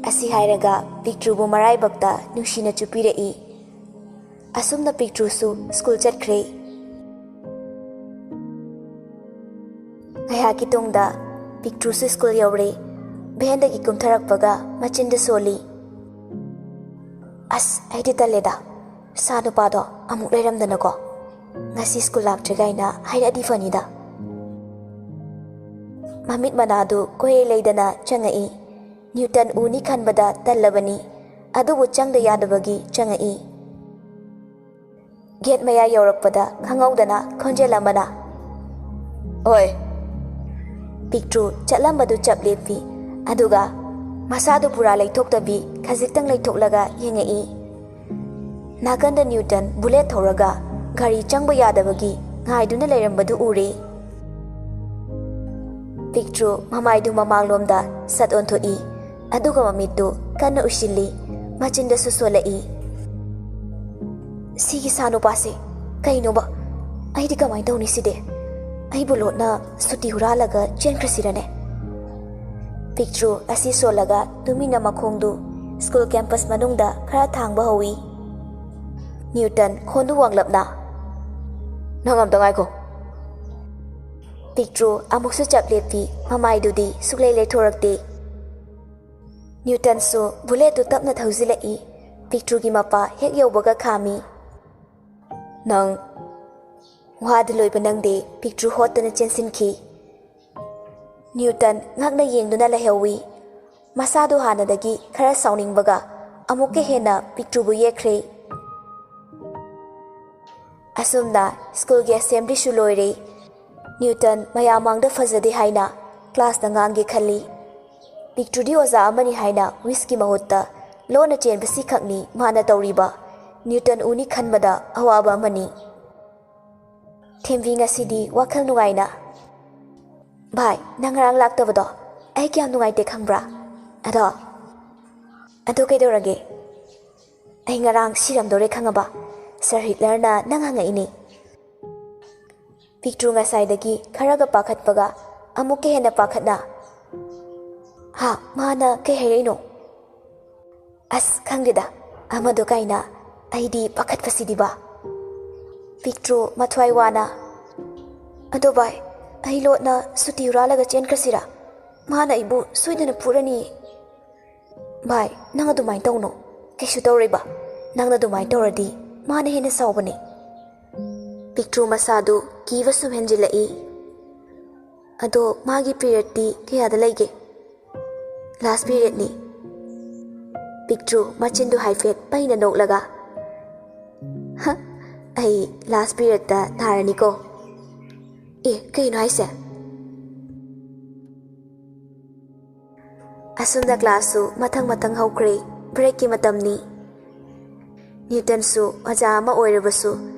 ꯑꯁꯤ ꯍꯥꯏꯔꯒ ꯄꯤꯛꯇ꯭ꯔꯨꯕꯨ ꯃꯔꯥꯏꯕꯛꯇ ꯅꯨꯡꯁꯤꯅ ꯆꯨꯞꯄꯤꯔꯛꯏ꯫ ꯑꯁꯨꯝꯅ ꯄꯤꯛꯇ꯭ꯔꯨꯁꯨ ꯁ꯭ꯀꯨꯜ ꯆꯠꯈ꯭ꯔꯦ꯫ ꯉꯥꯏꯍꯥꯛꯀꯤ ꯇꯨꯡꯗ ꯄꯤꯛꯇ꯭ꯔꯨꯁꯨ ꯁ꯭ꯀꯨꯜ ꯌꯧꯔꯦ꯫ ꯚꯦꯟꯗꯒꯤ ꯀꯨꯝꯊꯔꯛꯄꯒ ꯃꯆꯤꯟꯗ ꯁꯣꯜꯂꯤ꯫ "ꯑꯁ, ꯑꯩꯗꯤ ꯇꯜꯂꯦꯗ꯫ ꯁꯥ ꯅꯨꯄꯥꯗꯣ ꯑꯃꯨꯛ ꯂꯩꯔꯝꯗꯅꯀꯣ꯫ ꯉꯁꯤ ꯁ꯭ꯀꯨꯜ ꯂꯥꯛꯇ꯭ꯔꯦ ꯀꯥꯏꯅ ꯍꯥꯏꯔꯛꯑꯗꯤ ꯐꯅꯤꯗ꯫" ꯃꯃꯤꯠ ꯃꯅꯥꯗꯨ ꯀꯣꯏꯔꯦ ꯂꯩꯗꯅ ꯆꯪꯉꯛꯏ꯫ ꯅ꯭ꯌꯨꯇꯟ ꯎꯅꯤ ꯈꯟꯕꯗ ꯇꯜꯂꯕꯅꯤ, ꯑꯗꯨꯕꯨ ꯆꯪꯗ ꯌꯥꯗꯕꯒꯤ ꯆꯪꯉꯛꯏ꯫ ꯒꯦꯠ ꯃꯌꯥ ꯌꯧꯔꯛꯄꯗ ꯈꯪꯍꯧꯗꯅ ꯈꯣꯟꯖꯦꯜ ꯑꯃꯅ, "ꯑꯣꯏ!" ꯄꯤꯛꯇ꯭ꯔꯨ ꯆꯠꯂꯝꯕꯗꯨ ꯆꯞ ꯂꯦꯞꯄꯤ, ꯑꯗꯨꯒ ꯃꯁꯥꯗꯨ ꯄꯨꯔꯥ ꯂꯩꯊꯣꯛꯇꯕꯤ ꯈꯖꯤꯛꯇꯪ ꯂꯩꯊꯣꯛꯂꯒ ꯌꯦꯡꯉꯛꯏ꯫ ꯅꯥꯀꯟꯗ ꯅ꯭ꯌꯨꯇꯟ ꯕꯨꯂꯦꯠ ꯊꯧꯔꯒ ꯒꯥꯔꯤ ꯆꯪꯕ ꯌꯥꯗꯕꯒꯤ ꯉꯥꯏꯗꯨꯅ ꯂꯩꯔꯝꯕꯗꯨ ꯎꯔꯦ꯫ ꯄꯤꯛꯇ꯭ꯔꯨ ꯃꯃꯥꯏꯗꯨ ꯃꯃꯥꯡꯂꯣꯝꯗ ꯁꯠ ꯑꯣꯟꯊꯣꯛꯏ, ꯑꯗꯨꯒ ꯃꯃꯤꯠꯇꯨ ꯀꯟꯅ ꯎꯏꯁꯤꯜꯂꯤ, ꯃꯆꯤꯟꯗꯁꯨ ꯁꯣꯜꯂꯛꯏ꯫ "ꯁꯤꯒꯤ ꯁꯥ ꯅꯨꯄꯥꯁꯦ ꯀꯩꯅꯣꯕ? ꯑꯩꯗꯤ ꯀꯃꯥꯏꯅ ꯇꯧꯅꯤ ꯁꯤꯗꯤ? ꯑꯩꯕꯨ ꯂꯣꯠꯅ ꯁꯨꯇꯤ ꯍꯨꯔꯥꯜꯂꯒ ꯆꯦꯟꯈ꯭ꯔꯁꯤꯔꯅꯦ?" ꯄꯤꯛꯇ꯭ꯔꯨ ꯑꯁꯤ ꯁꯣꯜꯂꯒ ꯇꯨꯃꯤꯟꯅ ꯃꯈꯣꯡꯗꯨ ꯁ꯭ꯀꯨꯜ ꯀꯦꯝꯄꯁ ꯃꯅꯨꯡꯗ ꯈꯔ ꯊꯥꯡꯕ ꯍꯧꯏ꯫ ꯅ꯭ꯌꯨꯇꯟ ꯈꯣꯟꯗꯨ ꯋꯥꯡꯂꯞꯅ, "ꯅꯪ ꯑꯝꯇ ꯉꯥꯏꯈꯣ!" ꯄꯤꯛꯇ꯭ꯔꯨ ꯑꯃꯨꯛꯁꯨ ꯆꯞ ꯂꯦꯞꯄꯤ, ꯃꯃꯥꯏꯗꯨꯗꯤ ꯁꯨꯛꯂꯩ ꯂꯩꯊꯣꯔꯛꯇꯦ꯫ ꯅ꯭ꯌꯨꯇꯟꯁꯨ ꯕꯨꯂꯦꯠꯇꯨ ꯇꯞꯅ ꯊꯧꯖꯤꯜꯂꯛꯏ꯫ ꯄꯤꯛꯇ꯭ꯔꯨꯒꯤ ꯃꯄꯥ ꯍꯦꯛ ꯌꯧꯕꯒ ꯈꯥꯝꯃꯤ꯫ "ꯅꯪ!" ꯋꯥꯗꯨ ꯂꯣꯏꯕ ꯅꯪꯗꯦ, ꯄꯤꯛꯇ꯭ꯔꯨ ꯍꯣꯠꯇꯨꯅ ꯆꯦꯟꯁꯤꯟꯈꯤ꯫ ꯅ꯭ꯌꯨꯇꯟ ꯉꯛꯅ ꯌꯦꯡꯗꯨꯅ ꯂꯩꯍꯧꯏ꯫ ꯃꯁꯥꯗꯨ ꯍꯥꯟꯅꯗꯒꯤ ꯈꯔ ꯁꯥꯎꯅꯤꯡꯕꯒ ꯑꯃꯨꯛꯀ ꯍꯦꯟꯅ ꯄꯤꯛꯇ꯭ꯔꯨꯕꯨ ꯌꯦꯛꯈ꯭ꯔꯦ꯫ ꯑꯁꯨꯝꯅ ꯁ꯭ꯀꯨꯜꯒꯤ ꯑꯦꯁꯦꯝꯕ꯭ꯂꯤꯁꯨ ꯂꯣꯏꯔꯦ꯫ ꯅ꯭ꯌꯨꯇꯟ ꯃꯌꯥꯝ ꯃꯥꯡꯗ ꯐꯖꯗꯦ ꯍꯥꯏꯅ ꯀ꯭ꯂꯥꯁꯇ ꯉꯥꯡꯒꯦ ꯈꯜꯂꯤ꯫ ꯄꯤꯛꯇ꯭ꯔꯨꯗꯤ ꯑꯣꯖꯥ ꯑꯃꯅꯤ ꯍꯥꯏꯅ ꯋꯤꯁꯀꯤ ꯃꯍꯨꯠꯇ ꯂꯣꯟꯅ ꯆꯦꯟꯕꯁꯤꯈꯛꯅꯤ ꯃꯥꯅ ꯇꯧꯔꯤꯕ꯫ ꯅ꯭ꯌꯨꯇꯟ ꯎꯅꯤ ꯈꯟꯕꯗ ꯑꯋꯥꯕ ꯑꯃꯅꯤ꯫ ꯊꯦꯝꯕꯤ ꯉꯁꯤꯗꯤ ꯋꯥꯈꯜ ꯅꯨꯡꯉꯥꯏꯅ꯫ "ꯚꯥꯏ, ꯅꯪ ꯉꯔꯥꯡ ꯂꯥꯛꯇꯕꯗꯣ ꯑꯩ ꯀꯌꯥꯝ ꯅꯨꯡꯉꯥꯏꯇꯦ ꯈꯪꯕ꯭ꯔꯥ? ꯑꯗꯣ, ꯑꯗꯣ ꯀꯩꯗꯧꯔꯒꯦ? ꯑꯩ ꯉꯔꯥꯡ ꯁꯤꯔꯝꯗꯧꯔꯦ ꯈꯪꯉꯕ? ꯁꯥꯔ ꯍꯤꯠꯂꯔꯅ ꯅꯪ ꯍꯪꯉꯛꯏꯅꯦ꯫" ꯄꯤꯛꯇ꯭ꯔꯨ ꯉꯁꯥꯏꯗꯒꯤ ꯈꯔꯒ ꯄꯥꯈꯠꯄꯒ ꯑꯃꯨꯛꯀ ꯍꯦꯟꯅ ꯄꯥꯈꯠꯅ, "ꯍꯥ, ꯃꯥꯅ ꯀꯩ ꯍꯥꯏꯔꯛꯏꯅꯣ?" "ꯑꯁ, ꯈꯪꯗꯦꯗ, ꯑꯃꯗꯣ ꯀꯥꯏꯅ, ꯑꯩꯗꯤ ꯄꯥꯈꯠꯄꯁꯤꯗꯤꯕ꯫" ꯄꯤꯛꯇ꯭ꯔꯨ ꯃꯊ꯭ꯋꯥꯏ ꯋꯥꯅ, "ꯑꯗꯣ ꯚꯥꯏ, ꯑꯩ ꯂꯣꯠꯅ ꯁꯨꯇꯤ ꯍꯨꯔꯥꯜꯂꯒ ꯆꯦꯟꯈ꯭ꯔꯁꯤꯔꯥ? ꯃꯥꯅ ꯑꯩꯕꯨ ꯁꯣꯏꯗꯅ ꯐꯨꯔꯅꯤ꯫" "ꯚꯥꯏ, ꯅꯪ ꯑꯗꯨꯃꯥꯏꯅ ꯇꯧꯅꯣ, ꯀꯩꯁꯨ ꯇꯧꯔꯣꯏꯕ꯫ ꯅꯪꯅ ꯑꯗꯨꯃꯥꯏꯅ ꯇꯧꯔꯗꯤ ꯃꯥꯅ ꯍꯦꯟꯅ ꯁꯥꯎꯕꯅꯦ꯫" ꯄꯤꯛꯇ꯭ꯔꯨ ꯃꯁꯥꯗꯨ ꯀꯤꯕ ꯁꯨꯝ ꯍꯦꯟꯖꯤꯜꯂꯛꯏ꯫ ꯑꯗꯣ ꯃꯥꯒꯤ ꯄꯤꯔꯤꯌꯗꯇꯤ ꯀꯌꯥꯗ ꯂꯩꯒꯦ? ꯂꯥꯁ ꯄꯤꯔꯤꯌꯗꯅꯤ꯫ ꯄꯤꯛꯇ꯭ꯔꯨ ꯃꯆꯤꯟꯗꯨ ꯍꯥꯏꯐꯦꯠ ꯄꯩꯅ ꯅꯣꯛꯂꯒ, "ꯍ, ꯑꯩ ꯂꯥꯁ ꯄꯤꯔꯤꯌꯗꯇ ꯅꯥꯔꯅꯤꯀꯣ꯫ ꯑꯦ, ꯀꯩꯅꯣ ꯍꯥꯏꯁꯦ?" ꯑꯁꯨꯝꯅ ꯀ꯭ꯂꯥꯁꯁꯨ ꯃꯊꯪ ꯃꯊꯪ ꯍꯧꯈ꯭ꯔꯦ꯫ ꯕ꯭ꯔꯦꯛꯀꯤ ꯃꯇꯝꯅꯤ꯫ ꯅ꯭ꯌꯨꯇꯟꯁꯨ ꯑꯣꯖꯥ ꯑꯃ ꯑꯣꯏꯔꯕꯁꯨ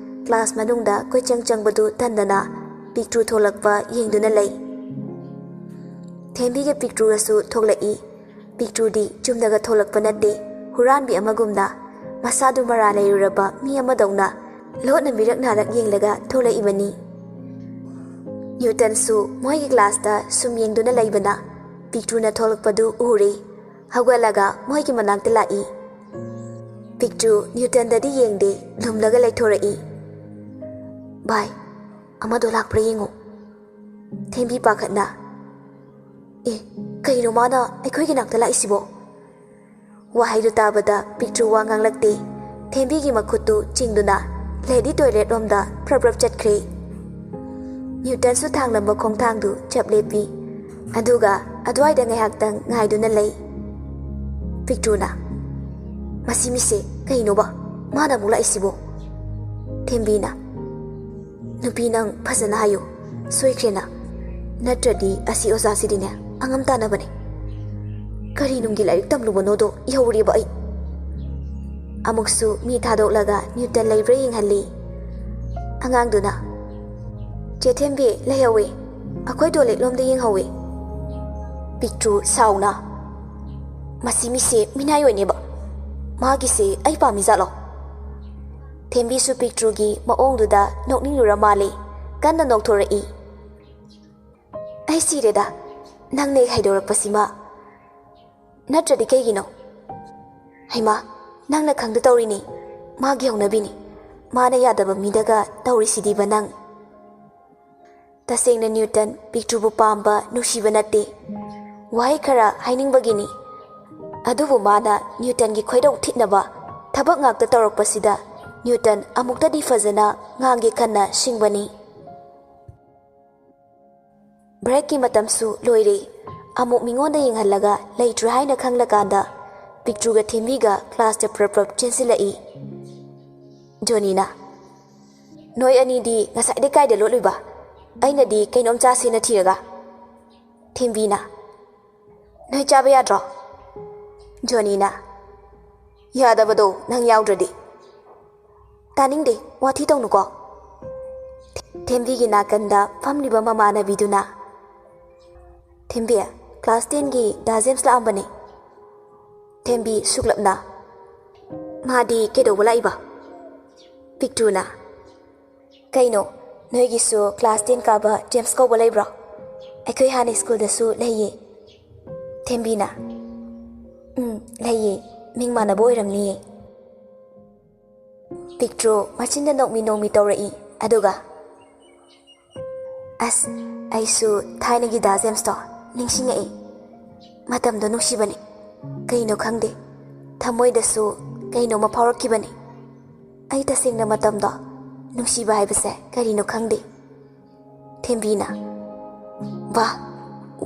ꯀ꯭ꯂꯥꯁ ꯃꯅꯨꯡꯗ ꯀꯣꯏꯆꯪ ꯆꯪꯕꯗꯨ ꯇꯟꯗꯅ ꯄꯤꯛꯇ꯭ꯔꯨ ꯊꯣꯛꯂꯛꯄ ꯌꯦꯡꯗꯨꯅ ꯂꯩ꯫ ꯊꯦꯝꯕꯤꯒ ꯄꯤꯛꯇ꯭ꯔꯨꯒꯁꯨ ꯊꯣꯛꯂꯛꯏ꯫ ꯄꯤꯛꯇ꯭ꯔꯨꯗꯤ ꯆꯨꯝꯅꯒ ꯊꯣꯛꯂꯛꯄ ꯅꯠꯇꯦ, ꯍꯨꯔꯥꯟꯕꯤ ꯑꯃꯒꯨꯝꯅ ꯃꯁꯥꯗꯨ ꯃꯔꯥ ꯂꯩꯔꯨꯔꯕ ꯃꯤ ꯑꯃꯗꯧꯅ ꯂꯣꯠꯅ ꯃꯤꯔꯛ ꯅꯥꯔꯛ ꯌꯦꯡꯂꯒ ꯊꯣꯛꯂꯛꯏꯕꯅꯤ꯫ ꯅ꯭ꯌꯨꯇꯟꯁꯨ ꯃꯣꯏꯒꯤ ꯀ꯭ꯂꯥꯁꯇ ꯁꯨꯝ ꯌꯦꯡꯗꯨꯅ ꯂꯩꯕꯅ ꯄꯤꯛꯇ꯭ꯔꯨꯅ ꯊꯣꯛꯂꯛꯄꯗꯨ ꯎꯔꯦ꯫ ꯍꯧꯒꯠꯂꯒ ꯃꯣꯏꯒꯤ ꯃꯅꯥꯛꯇ ꯂꯥꯛꯏ꯫ ꯄꯤꯛꯇ꯭ꯔꯨ ꯅ꯭ꯌꯨꯇꯟꯗꯗꯤ ꯌꯦꯡꯗꯦ, ꯂꯨꯝꯂꯒ ꯂꯩꯊꯣꯔꯛꯏ꯫ "ꯚꯥꯏ, ꯑꯃꯗꯣ ꯂꯥꯛꯄ꯭ꯔꯥ ꯌꯦꯡꯉꯨ꯫" ꯊꯦꯝꯕꯤ ꯄꯥꯈꯠꯅ, "ꯑꯦ, ꯀꯩꯅꯣ ꯃꯥꯅ ꯑꯩꯈꯣꯏꯒꯤ ꯅꯥꯛꯇ ꯂꯥꯛꯏꯁꯤꯕꯣ?" ꯋꯥꯍꯩꯗꯨ ꯇꯥꯕꯗ ꯄꯤꯛꯇ꯭ꯔꯨ ꯋꯥ ꯉꯥꯡꯂꯛꯇꯦ꯫ ꯊꯦꯝꯕꯤꯒꯤ ꯃꯈꯨꯠꯇꯨ ꯆꯤꯡꯗꯨꯅ ꯂꯦꯗꯤ ꯇꯣꯏꯂꯦꯠ ꯔꯣꯝꯗ ꯄ꯭ꯔꯞ ꯄ꯭ꯔꯞ ꯆꯠꯈ꯭ꯔꯦ꯫ ꯅ꯭ꯌꯨꯇꯟꯁꯨ ꯊꯥꯡꯂꯝꯕ ꯈꯣꯡꯊꯥꯡꯗꯨ ꯆꯞ ꯂꯦꯞꯄꯤ꯫ ꯑꯗꯨꯒ ꯑꯗꯨꯋꯥꯏꯗ ꯉꯥꯏꯍꯥꯛꯇꯪ ꯉꯥꯏꯗꯨꯅ ꯂꯩ꯫ ꯄꯤꯛꯇ꯭ꯔꯨꯅ, "ꯃꯁꯤ ꯃꯤꯁꯦ ꯀꯩꯅꯣꯕ? ꯃꯥꯅ ꯑꯃꯨꯛ ꯂꯥꯛꯏꯁꯤꯕꯣ?" ꯊꯦꯝꯕꯤꯅ, "ꯅꯨꯄꯤ, ꯅꯪ ꯐꯖꯅ ꯍꯥꯏꯌꯨ꯫ ꯁꯣꯏꯈ꯭ꯔꯦꯅ꯫ ꯅꯠꯇ꯭ꯔꯗꯤ ꯑꯁꯤ ꯑꯣꯖꯥꯁꯤꯗꯤꯅꯦ ꯑꯉꯝ ꯇꯥꯅꯕꯅꯦ꯫ ꯀꯔꯤ ꯅꯨꯡꯒꯤ ꯂꯥꯏꯔꯤꯛ ꯇꯝꯂꯨꯕꯅꯣꯗꯣ ꯏꯍꯧꯔꯦꯕ ꯑꯩ꯫" ꯑꯃꯨꯛꯁꯨ ꯃꯤ ꯊꯥꯗꯣꯛꯂꯒ ꯅ꯭ꯌꯨꯇꯟ ꯂꯩꯕ꯭ꯔꯥ ꯌꯦꯡꯍꯜꯂꯤ꯫ ꯑꯉꯥꯡꯗꯨꯅ, "ꯆꯦ ꯊꯦꯝꯕꯤ, ꯂꯩꯍꯧꯋꯦ꯫ ꯑꯩꯈꯣꯏ ꯇꯣꯏꯂꯦꯠ ꯂꯣꯝꯗ ꯌꯦꯡꯍꯧꯋꯦ꯫" ꯄꯤꯛꯇ꯭ꯔꯨ ꯁꯥꯎꯅ, "ꯃꯁꯤ ꯃꯤꯁꯦ ꯃꯤꯅꯥꯏ ꯑꯣꯏꯅꯦꯕ꯫ ꯃꯥꯒꯤꯁꯦ ꯑꯩ ꯄꯥꯝꯃꯤ ꯖꯥꯠꯂꯣ?" ꯊꯦꯝꯕꯤꯁꯨ ꯄꯤꯛꯇ꯭ꯔꯨꯒꯤ ꯃꯑꯣꯡꯗꯨꯗ ꯅꯣꯛꯅꯤꯡꯂꯨꯔ ꯃꯥꯜꯂꯦ꯫ ꯀꯟꯅ ꯅꯣꯛꯊꯣꯔꯛꯏ꯫ "ꯑꯩ ꯁꯤꯔꯦꯗ, ꯅꯪꯅ ꯍꯦꯛ ꯍꯥꯏꯗꯣꯔꯛꯄꯁꯤꯃ꯫ ꯅꯠꯇ꯭ꯔꯗꯤ ꯀꯩꯒꯤꯅꯣ? ꯍꯩꯃꯥ, ꯅꯪꯅ ꯈꯪꯗ ꯇꯧꯔꯤꯅꯤ꯫ ꯃꯥꯒꯤ ꯍꯧꯅꯕꯤꯅꯤ꯫ ꯃꯥꯅ ꯌꯥꯗꯕ ꯃꯤꯗꯒ ꯇꯧꯔꯤꯁꯤꯗꯤꯕ ꯅꯪ꯫" ꯇꯁꯦꯡꯅ ꯅ꯭ꯌꯨꯇꯟ ꯄꯤꯛꯇ꯭ꯔꯨꯕꯨ ꯄꯥꯝꯕ, ꯅꯨꯡꯁꯤꯕ ꯅꯠꯇꯦ꯫ ꯋꯥꯍꯩ ꯈꯔ ꯍꯥꯏꯅꯤꯡꯕꯒꯤꯅꯤ꯫ ꯑꯗꯨꯕꯨ ꯃꯥꯅ ꯅ꯭ꯌꯨꯇꯟꯒꯤ ꯈꯣꯏꯗꯧ ꯊꯤꯠꯅꯕ ꯊꯕꯛ ꯉꯥꯛꯇ ꯇꯧꯔꯛꯄꯁꯤꯗ ꯅ꯭ꯌꯨꯇꯟ ꯑꯃꯨꯛꯇꯗꯤ ꯐꯖꯅ ꯉꯥꯡꯒꯦ ꯈꯟꯅ ꯁꯤꯡꯕꯅꯤ꯫ ꯕ꯭ꯔꯦꯛꯀꯤ ꯃꯇꯝꯁꯨ ꯂꯣꯏꯔꯦ꯫ ꯑꯃꯨꯛ ꯃꯤꯉꯣꯟꯗ ꯌꯦꯡꯍꯜꯂꯒ ꯂꯩꯇ꯭ꯔꯦ ꯍꯥꯏꯅ ꯈꯪꯂꯀꯥꯟꯗ ꯄꯤꯛꯇ꯭ꯔꯨꯒ ꯊꯦꯝꯕꯤꯒ ꯀ꯭ꯂꯥꯁꯇ ꯄ꯭ꯔꯞ ꯄ꯭ꯔꯞ ꯆꯦꯟꯁꯤꯜꯂꯛꯏ꯫ ꯖꯣꯅꯤꯅ, "ꯅꯣꯏ ꯑꯅꯤꯗꯤ ꯉꯁꯥꯏꯗꯩ ꯀꯥꯏꯗ ꯂꯣꯠꯂꯨꯏꯕ? ꯑꯩꯅꯗꯤ ꯀꯩꯅꯣꯝ ꯆꯥꯁꯦꯅ ꯊꯤꯔꯒ꯫" ꯊꯦꯝꯕꯤꯅ, "ꯅꯣꯏ ꯆꯥꯕ ꯌꯥꯗ꯭ꯔꯣ?" ꯖꯣꯅꯤꯅ, "ꯌꯥꯗꯕꯗꯣ ꯅꯪ ꯌꯥꯎꯗ꯭ꯔꯗꯤ꯫" "ꯇꯥꯅꯤꯡꯗꯦ, ꯋꯥꯊꯤ ꯇꯧꯅꯨꯀꯣ꯫" ꯊꯦꯝꯕꯤꯒꯤ ꯅꯥꯀꯟꯗ ꯐꯝꯂꯤꯕ ꯃꯃꯥꯟꯅꯕꯤꯗꯨꯅ, "ꯊꯦꯝꯕꯤ, ꯀ꯭ꯂꯥꯁ ꯇꯦꯟꯒꯤ ꯗꯥ ꯖꯦꯝꯁ ꯂꯥꯛꯑꯝꯕꯅꯦ꯫" ꯊꯦꯝꯕꯤ ꯁꯨꯛꯂꯞꯅ, "ꯃꯥꯗꯤ ꯀꯩꯗꯧꯕ ꯂꯥꯛꯏꯕ?" ꯄꯤꯛꯇ꯭ꯔꯨꯅ, "ꯀꯩꯅꯣ, ꯅꯣꯏꯒꯤꯁꯨ ꯀ꯭ꯂꯥꯁ ꯇꯦꯟ ꯀꯥꯕ ꯖꯦꯝꯁ ꯀꯧꯕ ꯂꯩꯕ꯭ꯔꯣ? ꯑꯩꯈꯣꯏ ꯍꯥꯟꯅ ꯁ꯭ꯀꯨꯜꯗꯁꯨ ꯂꯩꯌꯦ꯫" ꯊꯦꯝꯕꯤꯅ, "ꯎꯝ, ꯂꯩꯌꯦ꯫ ꯃꯤꯡ ꯃꯥꯟꯅꯕ ꯑꯣꯏꯔꯝꯅꯤꯌꯦ꯫" ꯄꯤꯛꯇ꯭ꯔꯨ ꯃꯆꯤꯟꯗ ꯅꯣꯛꯃꯤ ꯅꯣꯛꯃꯤ ꯇꯧꯔꯛꯏ, ꯑꯗꯨꯒ, "ꯑꯁ, ꯑꯩꯁꯨ ꯊꯥꯏꯅꯒꯤ ꯗꯥ ꯖꯦꯝꯁꯇꯣ ꯅꯤꯡꯁꯤꯡꯉꯛꯏ꯫ ꯃꯇꯝꯗꯣ ꯅꯨꯡꯁꯤꯕꯅꯤ꯫ ꯀꯩꯅꯣ ꯈꯪꯗꯦ, ꯊꯃꯣꯏꯗꯁꯨ ꯀꯩꯅꯣꯝꯃ ꯐꯥꯎꯔꯛꯈꯤꯕꯅꯤ꯫ ꯑꯩ ꯇꯁꯦꯡꯅ ꯃꯇꯝꯗꯣ ꯅꯨꯡꯁꯤꯕ ꯍꯥꯏꯕꯁꯦ ꯀꯔꯤꯅꯣ ꯈꯪꯗꯦ꯫" ꯊꯦꯝꯕꯤꯅ, "ꯋꯥ,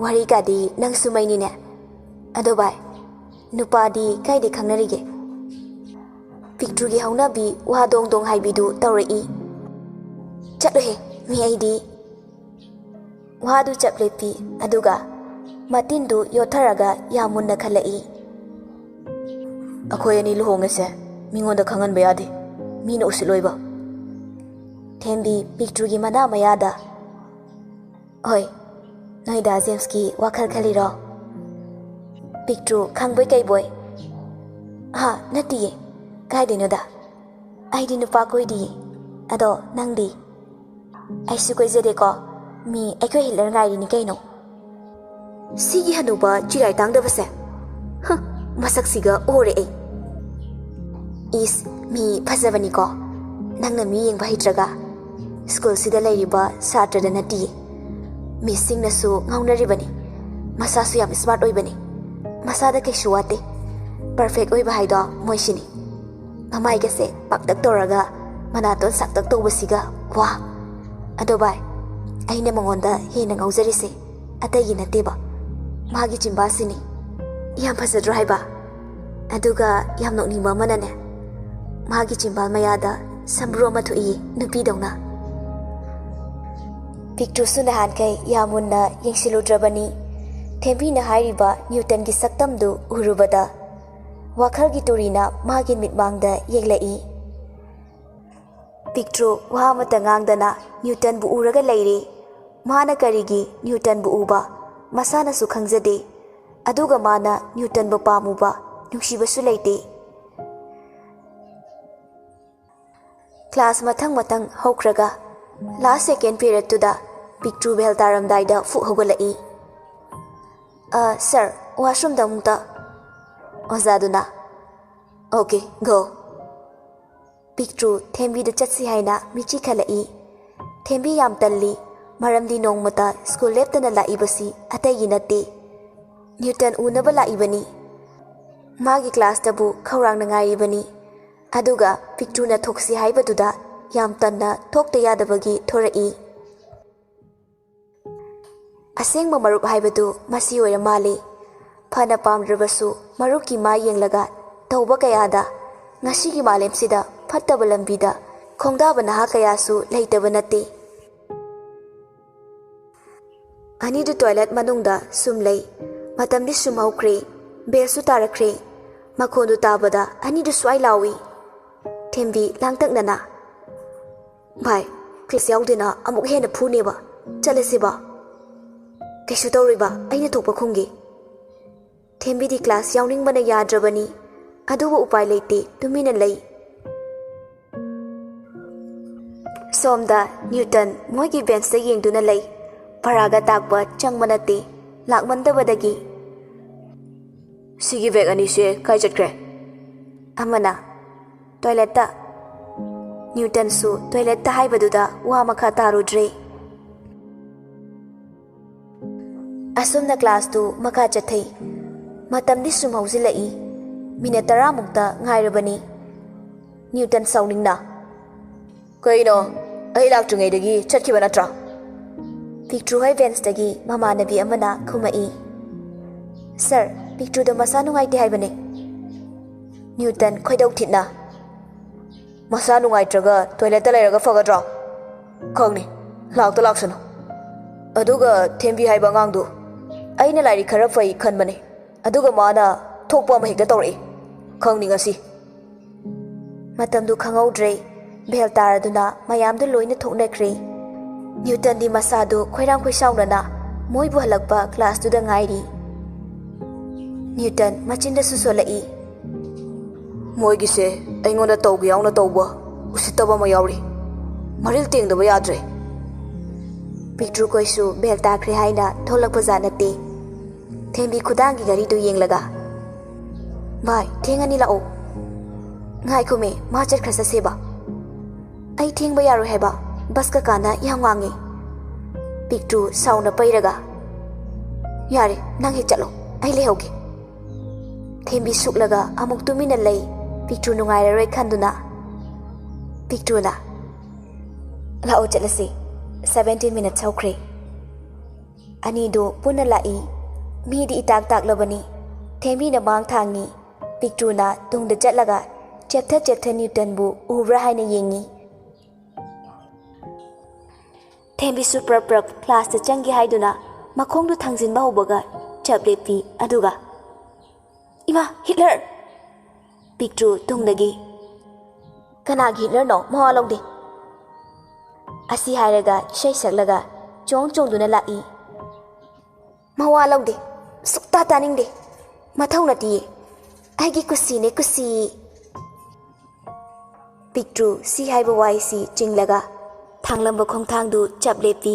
ꯋꯥꯔꯤꯒꯗꯤ ꯅꯪꯁꯨ ꯃꯩꯅꯤꯅꯦ꯫ ꯑꯗꯣ ꯚꯥꯏ, ꯅꯨꯄꯥꯗꯤ ꯀꯥꯏꯗꯩ ꯈꯪꯅꯔꯤꯒꯦ?" ꯄꯤꯛꯇ꯭ꯔꯨꯒꯤ ꯍꯧꯅꯕꯤ ꯋꯥ ꯗꯣꯡ ꯗꯣꯡ ꯍꯥꯏꯕꯤꯗꯨ ꯇꯧꯔꯛꯏ꯫ "ꯆꯠꯂꯨꯍꯦ, ꯃꯤ ꯑꯩꯗꯤ꯫" ꯋꯥꯗꯨ ꯆꯞ ꯂꯦꯞꯄꯤ, ꯑꯗꯨꯒ ꯃꯇꯤꯟꯗꯨ ꯌꯣꯠꯊꯔꯒ ꯌꯥꯝ ꯃꯨꯟꯅ ꯈꯜꯂꯛꯏ꯫ "ꯑꯩꯈꯣꯏ ꯑꯅꯤ ꯂꯨꯍꯣꯡꯉꯁꯦ, ꯃꯤꯉꯣꯟꯗ ꯈꯪꯍꯟꯕ ꯌꯥꯗꯦ, ꯃꯤꯅ ꯎꯁꯤꯠꯂꯣꯏꯕ꯫" ꯊꯦꯝꯕꯤ ꯄꯤꯛꯇ꯭ꯔꯨꯒꯤ ꯃꯅꯥ ꯃꯌꯥꯗ, "ꯍꯣꯏ, ꯅꯣꯏ ꯗꯥ ꯖꯦꯝꯁꯀꯤ ꯋꯥꯈꯜ ꯈꯜꯂꯤꯔꯣ?" ꯄꯤꯛꯇ꯭ꯔꯨ ꯈꯪꯕꯣꯏ ꯀꯩꯕꯣꯏ, "ꯍꯥ, ꯅꯠꯇꯤꯌꯦ, ꯀꯥꯏꯗꯩꯅꯣꯗ, ꯑꯩꯗꯤ ꯅꯨꯄꯥ ꯀꯣꯏꯗꯤꯌꯦ꯫ ꯑꯗꯣ ꯅꯪꯗꯤ?" "ꯑꯩꯁꯨ ꯀꯣꯏꯖꯗꯦꯀꯣ, ꯃꯤ ꯑꯩꯈꯣꯏ ꯍꯤꯠꯂꯔ ꯉꯥꯏꯔꯤꯅꯤ ꯀꯩꯅꯣ꯫" ꯁꯤꯒꯤ ꯍꯅꯨꯕ ꯆꯤꯔꯥꯏ ꯇꯥꯡꯗꯕꯁꯦ꯫ ꯍ, ꯃꯁꯛꯁꯤꯒ ꯑꯣꯔꯦ ꯑꯩ꯫ "ꯏꯁ, ꯃꯤ ꯐꯖꯕꯅꯤꯀꯣ꯫ ꯅꯪꯅ ꯃꯤ ꯌꯦꯡꯕ ꯍꯩꯇ꯭ꯔꯒ?" ꯁ꯭ꯀꯨꯜꯁꯤꯗ ꯂꯩꯔꯤꯕ ꯁꯥꯇ꯭ꯔꯗ ꯅꯠꯇꯤꯌꯦ꯫ ꯃꯤꯁꯁꯤꯡꯅꯁꯨ ꯉꯥꯎꯅꯔꯤꯕꯅꯤ꯫ ꯃꯁꯥꯁꯨ ꯌꯥꯝ ꯁ꯭ꯃꯥꯔꯠ ꯑꯣꯏꯕꯅꯤ꯫ ꯃꯁꯥꯗ ꯀꯩꯁꯨ ꯋꯥꯠꯇꯦ꯫ ꯄꯔꯐꯦꯛ ꯑꯣꯏꯕ ꯍꯥꯏꯗꯣ ꯃꯣꯏꯁꯤꯅꯤ꯫ ꯃꯃꯥꯏꯒꯁꯦ ꯄꯥꯛꯇꯛ ꯇꯧꯔꯒ ꯃꯅꯥꯇꯣꯟ ꯁꯥꯛꯇꯛ ꯇꯧꯕꯁꯤꯒ, ꯋꯥ! ꯑꯗꯣ ꯚꯥꯏ, ꯑꯩꯅ ꯃꯉꯣꯟꯗ ꯍꯦꯟꯅ ꯉꯥꯎꯖꯔꯤꯁꯦ ꯑꯇꯩꯒꯤ ꯅꯠꯇꯦꯕ, ꯃꯥꯒꯤ ꯆꯤꯝꯕꯥꯜꯁꯤꯅꯤ꯫ ꯌꯥꯝ ꯐꯖꯗ꯭ꯔꯣ ꯍꯥꯏꯕ? ꯑꯗꯨꯒ ꯌꯥꯝ ꯅꯣꯛꯅꯤꯡꯕ ꯑꯃꯅꯅꯦ, ꯃꯥꯒꯤ ꯆꯤꯝꯕꯥꯜ ꯃꯌꯥꯗ ꯁꯝꯕ꯭ꯔꯨ ꯑꯃ ꯊꯣꯛꯏ, ꯅꯨꯄꯤꯗꯧꯅ꯫ ꯄꯤꯛꯇ꯭ꯔꯨꯁꯨ ꯅꯍꯥꯟꯈꯩ ꯌꯥꯝ ꯃꯨꯟꯅ ꯌꯦꯡꯁꯤꯜꯂꯨꯗ꯭ꯔꯕꯅꯤ꯫ ꯊꯦꯝꯕꯤꯅ ꯍꯥꯏꯔꯤꯕ ꯅ꯭ꯌꯨꯇꯟꯒꯤ ꯁꯛꯇꯝꯗꯨ ꯎꯔꯨꯕꯗ ꯋꯥꯈꯜꯒꯤ ꯇꯨꯔꯤꯅ ꯃꯥꯒꯤ ꯃꯤꯠꯃꯥꯡꯗ ꯌꯦꯛꯂꯛꯏ꯫ ꯄꯤꯛꯇ꯭ꯔꯨ ꯋꯥ ꯑꯃꯠꯇ ꯉꯥꯡꯗꯅ ꯅ꯭ꯌꯨꯇꯟꯕꯨ ꯎꯔꯒ ꯂꯩꯔꯦ꯫ ꯃꯥꯅ ꯀꯔꯤꯒꯤ ꯅ꯭ꯌꯨꯇꯟꯕꯨ ꯎꯕ ꯃꯁꯥꯅꯁꯨ ꯈꯪꯖꯗꯦ꯫ ꯑꯗꯨꯒ ꯃꯥꯅ ꯅ꯭ꯌꯨꯇꯟꯕꯨ ꯄꯥꯝꯃꯨꯕ ꯅꯨꯡꯁꯤꯕꯁꯨ ꯂꯩꯇꯦ꯫ ꯀ꯭ꯂꯥꯁ ꯃꯊꯪ ꯃꯊꯪ ꯍꯧꯈ꯭ꯔꯒ ꯂꯥꯁ ꯁꯦꯀꯦꯟ ꯄꯤꯔꯤꯌꯠꯇꯨꯗ ꯄꯤꯛꯇ꯭ꯔꯨ ꯕꯦꯜ ꯇꯥꯔꯝꯗꯥꯏꯗ ꯐꯨꯛ ꯍꯧꯒꯠꯂꯛꯏ꯫ "ꯑ, ꯁꯥꯔ, ꯋꯥꯁꯔꯨꯝꯗ ꯑꯃꯨꯛꯇ꯫" ꯑꯣꯖꯥꯗꯨꯅ, "ꯑꯣꯀꯦ, ꯒꯣ꯫" ꯄꯤꯛꯇ꯭ꯔꯨ ꯊꯦꯝꯕꯤꯗ ꯆꯠꯁꯤ ꯍꯥꯏꯅ ꯃꯤꯠꯆꯤ ꯈꯜꯂꯛꯏ꯫ ꯊꯦꯝꯕꯤ ꯌꯥꯝ ꯇꯜꯂꯤ, ꯃꯔꯝꯗꯤ ꯅꯣꯡꯃꯇ ꯁ꯭ꯀꯨꯜ ꯂꯦꯞꯇꯅ ꯂꯥꯛꯏꯕꯁꯤ ꯑꯇꯩꯒꯤ ꯅꯠꯇꯦ, ꯅ꯭ꯌꯨꯇꯟ ꯎꯅꯕ ꯂꯥꯛꯏꯕꯅꯤ꯫ ꯃꯥꯒꯤ ꯀ꯭ꯂꯥꯁꯇꯕꯨ ꯈꯧꯔꯥꯡꯅ ꯉꯥꯏꯔꯤꯕꯅꯤ꯫ ꯑꯗꯨꯒ ꯄꯤꯛꯇ꯭ꯔꯨꯅ ꯊꯣꯛꯁꯤ ꯍꯥꯏꯕꯗꯨꯗ ꯌꯥꯝ ꯇꯟꯅ ꯊꯣꯛꯇ ꯌꯥꯗꯕꯒꯤ ꯊꯣꯔꯛꯏ꯫ ꯑꯁꯦꯡꯕ ꯃꯔꯨꯞ ꯍꯥꯏꯕꯗꯨ ꯃꯁꯤ ꯑꯣꯏꯔ ꯃꯥꯜꯂꯤ꯫ ꯐꯅ ꯄꯥꯝꯗ꯭ꯔꯕꯁꯨ ꯃꯔꯨꯞꯀꯤ ꯃꯥꯏ ꯌꯦꯡꯂꯒ ꯇꯧꯕ ꯀꯌꯥꯗ ꯉꯁꯤꯒꯤ ꯃꯥꯂꯦꯝꯁꯤꯗ ꯐꯠꯇꯕ ꯂꯝꯕꯤꯗ ꯈꯣꯡꯗꯥꯕ ꯅꯍꯥ ꯀꯌꯥꯁꯨ ꯂꯩꯇꯕ ꯅꯠꯇꯦ꯫ ꯑꯅꯤꯗꯨ ꯇꯣꯏꯂꯦꯠ ꯃꯅꯨꯡꯗ ꯁꯨꯝ ꯂꯩ꯫ ꯃꯇꯝꯗꯤ ꯁꯨꯝ ꯍꯧꯈ꯭ꯔꯦ꯫ ꯕꯦꯜꯁꯨ ꯇꯥꯔꯛꯈ꯭ꯔꯦ꯫ ꯃꯈꯣꯟꯗꯨ ꯇꯥꯕꯗ ꯑꯅꯤꯗꯨ ꯁ꯭ꯋꯥꯏ ꯂꯥꯎꯏ꯫ ꯊꯦꯝꯕꯤ ꯂꯥꯡꯇꯛꯅꯅ, "ꯚꯥꯏ, ꯀ꯭ꯂꯥꯁ ꯌꯥꯎꯗꯦꯅ ꯑꯃꯨꯛ ꯍꯦꯟꯅ ꯐꯨꯅꯦꯕ꯫ ꯆꯠꯂꯁꯤꯕ꯫" "ꯀꯩꯁꯨ ꯇꯧꯔꯣꯏꯕ, ꯑꯩꯅ ꯊꯣꯛꯄ ꯈꯨꯝꯒꯦ꯫" ꯊꯦꯝꯕꯤꯗꯤ ꯀ꯭ꯂꯥꯁ ꯌꯥꯎꯅꯤꯡꯕꯅ ꯌꯥꯗ꯭ꯔꯕꯅꯤ꯫ ꯑꯗꯨꯕꯨ ꯎꯄꯥꯏ ꯂꯩꯇꯦ, ꯇꯨꯃꯤꯟꯅ ꯂꯩ꯫ ꯁꯣꯝꯗ ꯅ꯭ꯌꯨꯇꯟ ꯃꯣꯏꯒꯤ ꯕꯦꯟꯁꯇ ꯌꯦꯡꯗꯨꯅ ꯂꯩ꯫ ꯄꯔꯥꯒ ꯇꯥꯛꯄ ꯆꯪꯕ ꯅꯠꯇꯦ, ꯂꯥꯛꯃꯟꯗꯕꯗꯒꯤ꯫ "ꯁꯤꯒꯤ ꯕꯦꯒ ꯑꯅꯤꯁꯦ ꯀꯥꯏ ꯆꯠꯈ꯭ꯔꯦ?" ꯑꯃꯅ, "ꯇꯣꯏꯂꯦꯠꯇ꯫" ꯅ꯭ꯌꯨꯇꯟꯁꯨ ꯇꯣꯏꯂꯦꯠꯇ ꯍꯥꯏꯕꯗꯨꯗ ꯋꯥ ꯃꯈꯥ ꯇꯥꯔꯨꯗ꯭ꯔꯦ꯫ ꯑꯁꯨꯝꯅ ꯀ꯭ꯂꯥꯁꯇꯨ ꯃꯈꯥ ꯆꯠꯊꯩ꯫ ꯃꯇꯝꯗꯤ ꯁꯨꯝ ꯍꯧꯖꯤꯜꯂꯛꯏ꯫ ꯃꯤꯅꯠ ꯇꯔꯥꯃꯨꯛꯇ ꯉꯥꯏꯔꯕꯅꯤ꯫ ꯅ꯭ꯌꯨꯇꯟ ꯁꯥꯎꯅꯤꯡꯅ, "ꯀꯩꯅꯣ? ꯑꯩ ꯂꯥꯛꯇ꯭ꯔꯤꯉꯩꯗꯒꯤ ꯆꯠꯈꯤꯕ ꯅꯠꯇ꯭ꯔꯥ?" ꯄꯤꯛꯇ꯭ꯔꯨ ꯍꯣꯏ ꯕꯦꯟꯁꯇꯒꯤ ꯃꯃꯥꯟꯅꯕꯤ ꯑꯃꯅ ꯈꯨꯝꯃꯛꯏ꯫ "ꯁꯥꯔ, ꯄꯤꯛꯇ꯭ꯔꯨꯗꯣ ꯃꯁꯥ ꯅꯨꯡꯉꯥꯏꯇꯦ ꯍꯥꯏꯕꯅꯦ꯫" ꯅ꯭ꯌꯨꯇꯟ ꯈꯣꯏꯗꯧ ꯊꯤꯠꯅ, "ꯃꯁꯥ ꯅꯨꯡꯉꯥꯏꯇ꯭ꯔꯒ ꯇꯣꯏꯂꯦꯠꯇ ꯂꯩꯔꯒ ꯐꯒꯗ꯭ꯔꯣ? ꯈꯪꯅꯤ, ꯂꯥꯛꯇ ꯂꯥꯛꯁꯅꯨ꯫ ꯑꯗꯨꯒ ꯊꯦꯝꯕꯤ ꯍꯥꯏꯕ ꯑꯉꯥꯡꯗꯨ ꯑꯩꯅ ꯂꯥꯏꯔꯤꯛ ꯈꯔ ꯐꯩ ꯈꯟꯕꯅꯦ, ꯑꯗꯨꯒ ꯃꯥꯅ ꯊꯣꯛꯄ ꯑꯃ ꯍꯦꯛꯇ ꯇꯧꯔꯛꯏ꯫ ꯈꯪꯅꯤ ꯉꯁꯤ꯫" ꯃꯇꯝꯗꯨ ꯈꯪꯍꯧꯗ꯭ꯔꯦ꯫ ꯕꯦꯜ ꯇꯥꯔꯗꯨꯅ ꯃꯌꯥꯝꯗꯨ ꯂꯣꯏꯅ ꯊꯣꯛꯅꯈ꯭ꯔꯦ꯫ ꯅ꯭ꯌꯨꯇꯟꯗꯤ ꯃꯁꯥꯗꯨ ꯈꯣꯏꯔꯥꯡ ꯈꯣꯏꯁꯥꯎꯅꯅ ꯃꯣꯏꯕꯨ ꯍꯜꯂꯛꯄ ꯀ꯭ꯂꯥꯁꯇꯨꯗ ꯉꯥꯏꯔꯤ꯫ ꯅ꯭ꯌꯨꯇꯟ ꯃꯆꯤꯟꯗꯁꯨ ꯁꯣꯜꯂꯛꯏ꯫ "ꯃꯣꯏꯒꯤꯁꯦ ꯑꯩꯉꯣꯟꯗ ꯇꯧꯒꯦ ꯌꯥꯎꯅ ꯇꯧꯕ ꯎꯁꯤꯠꯇꯕ ꯑꯃ ꯌꯥꯎꯔꯤ꯫ ꯃꯔꯤꯜ ꯇꯦꯡꯗꯕ ꯌꯥꯗ꯭ꯔꯦ꯫" ꯄꯤꯛꯇ꯭ꯔꯨꯈꯣꯏꯁꯨ ꯕꯦꯜ ꯇꯥꯈ꯭ꯔꯦ ꯍꯥꯏꯅ ꯊꯣꯛꯂꯛꯄ ꯖꯥꯠ ꯅꯠꯇꯦ꯫ ꯊꯦꯝꯕꯤ ꯈꯨꯗꯥꯡꯒꯤ ꯘꯔꯤꯗꯨ ꯌꯦꯡꯂꯒ, "ꯚꯥꯏ, ꯊꯦꯡꯉꯅꯤ, ꯂꯥꯛꯑꯣ꯫" "ꯉꯥꯏꯈꯣꯃꯦ, ꯃꯥ ꯆꯠꯈ꯭ꯔ ꯆꯠꯁꯦꯕ꯫" "ꯑꯩ ꯊꯦꯡꯕ ꯌꯥꯔꯣꯏ ꯍꯥꯏꯕ, ꯕꯁ ꯀꯀꯥꯅ ꯌꯥꯝ ꯉꯥꯡꯉꯦ꯫" ꯄꯤꯛꯇ꯭ꯔꯨ ꯁꯥꯎꯅ ꯄꯩꯔꯒ, "ꯌꯥꯔꯦ, ꯅꯪ ꯍꯦꯛ ꯆꯠꯂꯣ, ꯑꯩ ꯂꯩꯍꯧꯒꯦ꯫" ꯊꯦꯝꯕꯤ ꯁꯨꯛꯂꯒ ꯑꯃꯨꯛ ꯇꯨꯃꯤꯟꯅ ꯂꯩ꯫ ꯄꯤꯛꯇ꯭ꯔꯨ ꯅꯨꯡꯉꯥꯏꯔꯔꯣꯏ ꯈꯟꯗꯨꯅ, ꯄꯤꯛꯇ꯭ꯔꯨꯅ, "ꯂꯥꯛꯑꯣ ꯆꯠꯂꯁꯤ, seventeen minutes ꯍꯧꯈ꯭ꯔꯦ꯫" ꯑꯅꯤꯗꯨ ꯄꯨꯟꯅ ꯂꯥꯛꯏ꯫ ꯃꯤꯗꯤ ꯏꯇꯥꯛ ꯇꯥꯛꯂꯕꯅꯤ꯫ ꯊꯦꯝꯕꯤꯅ ꯃꯥꯡ ꯊꯥꯡꯉꯤ꯫ ꯄꯤꯛꯇ꯭ꯔꯨꯅ ꯇꯨꯡꯗ ꯆꯠꯂꯒ ꯆꯦꯞꯊ ꯆꯦꯞꯊ ꯅ꯭ꯌꯨꯇꯟꯕꯨ ꯎꯕ꯭ꯔꯥ ꯍꯥꯏꯅ ꯌꯦꯡꯉꯤ꯫ ꯊꯦꯝꯕꯤꯁꯨ ꯄ꯭ꯔꯞ ꯄ꯭ꯔꯞ ꯀ꯭ꯂꯥꯁꯇ ꯆꯪꯒꯦ ꯍꯥꯏꯗꯨꯅ ꯃꯈꯣꯡꯗꯨ ꯊꯥꯡꯖꯤꯟꯕ ꯍꯧꯕꯒ ꯆꯞ ꯂꯦꯞꯄꯤ꯫ ꯑꯗꯨꯒ, "ꯏꯃꯥ, ꯍꯤꯠꯂꯔ!" ꯄꯤꯛꯇ꯭ꯔꯨ ꯇꯨꯡꯗꯒꯤ, "ꯀꯅꯥꯒꯤ ꯍꯤꯠꯂꯔꯅꯣ? ꯃꯋꯥ ꯂꯧꯗꯦ!" ꯑꯁꯤ ꯍꯥꯏꯔꯒ ꯏꯁꯩ ꯁꯛꯂꯒ ꯆꯣꯡ ꯆꯣꯡꯗꯨꯅ ꯂꯥꯛꯏ꯫ "ꯃꯋꯥ ꯂꯧꯗꯦ, ꯁꯨꯛꯇꯥ ꯇꯥꯅꯤꯡꯗꯦ, ꯃꯊꯧ ꯅꯠꯇꯤꯌꯦ, ꯑꯩꯒꯤ ꯀꯨꯁꯤꯅꯦ, ꯀꯨꯁꯤ!" ꯄꯤꯛꯇ꯭ꯔꯨ ꯁꯤ ꯍꯥꯏꯕ ꯋꯥꯍꯩꯁꯤ ꯆꯤꯡꯂꯒ ꯊꯥꯡꯂꯝꯕ ꯈꯣꯡꯊꯥꯡꯗꯨ ꯆꯞ ꯂꯦꯞꯄꯤ꯫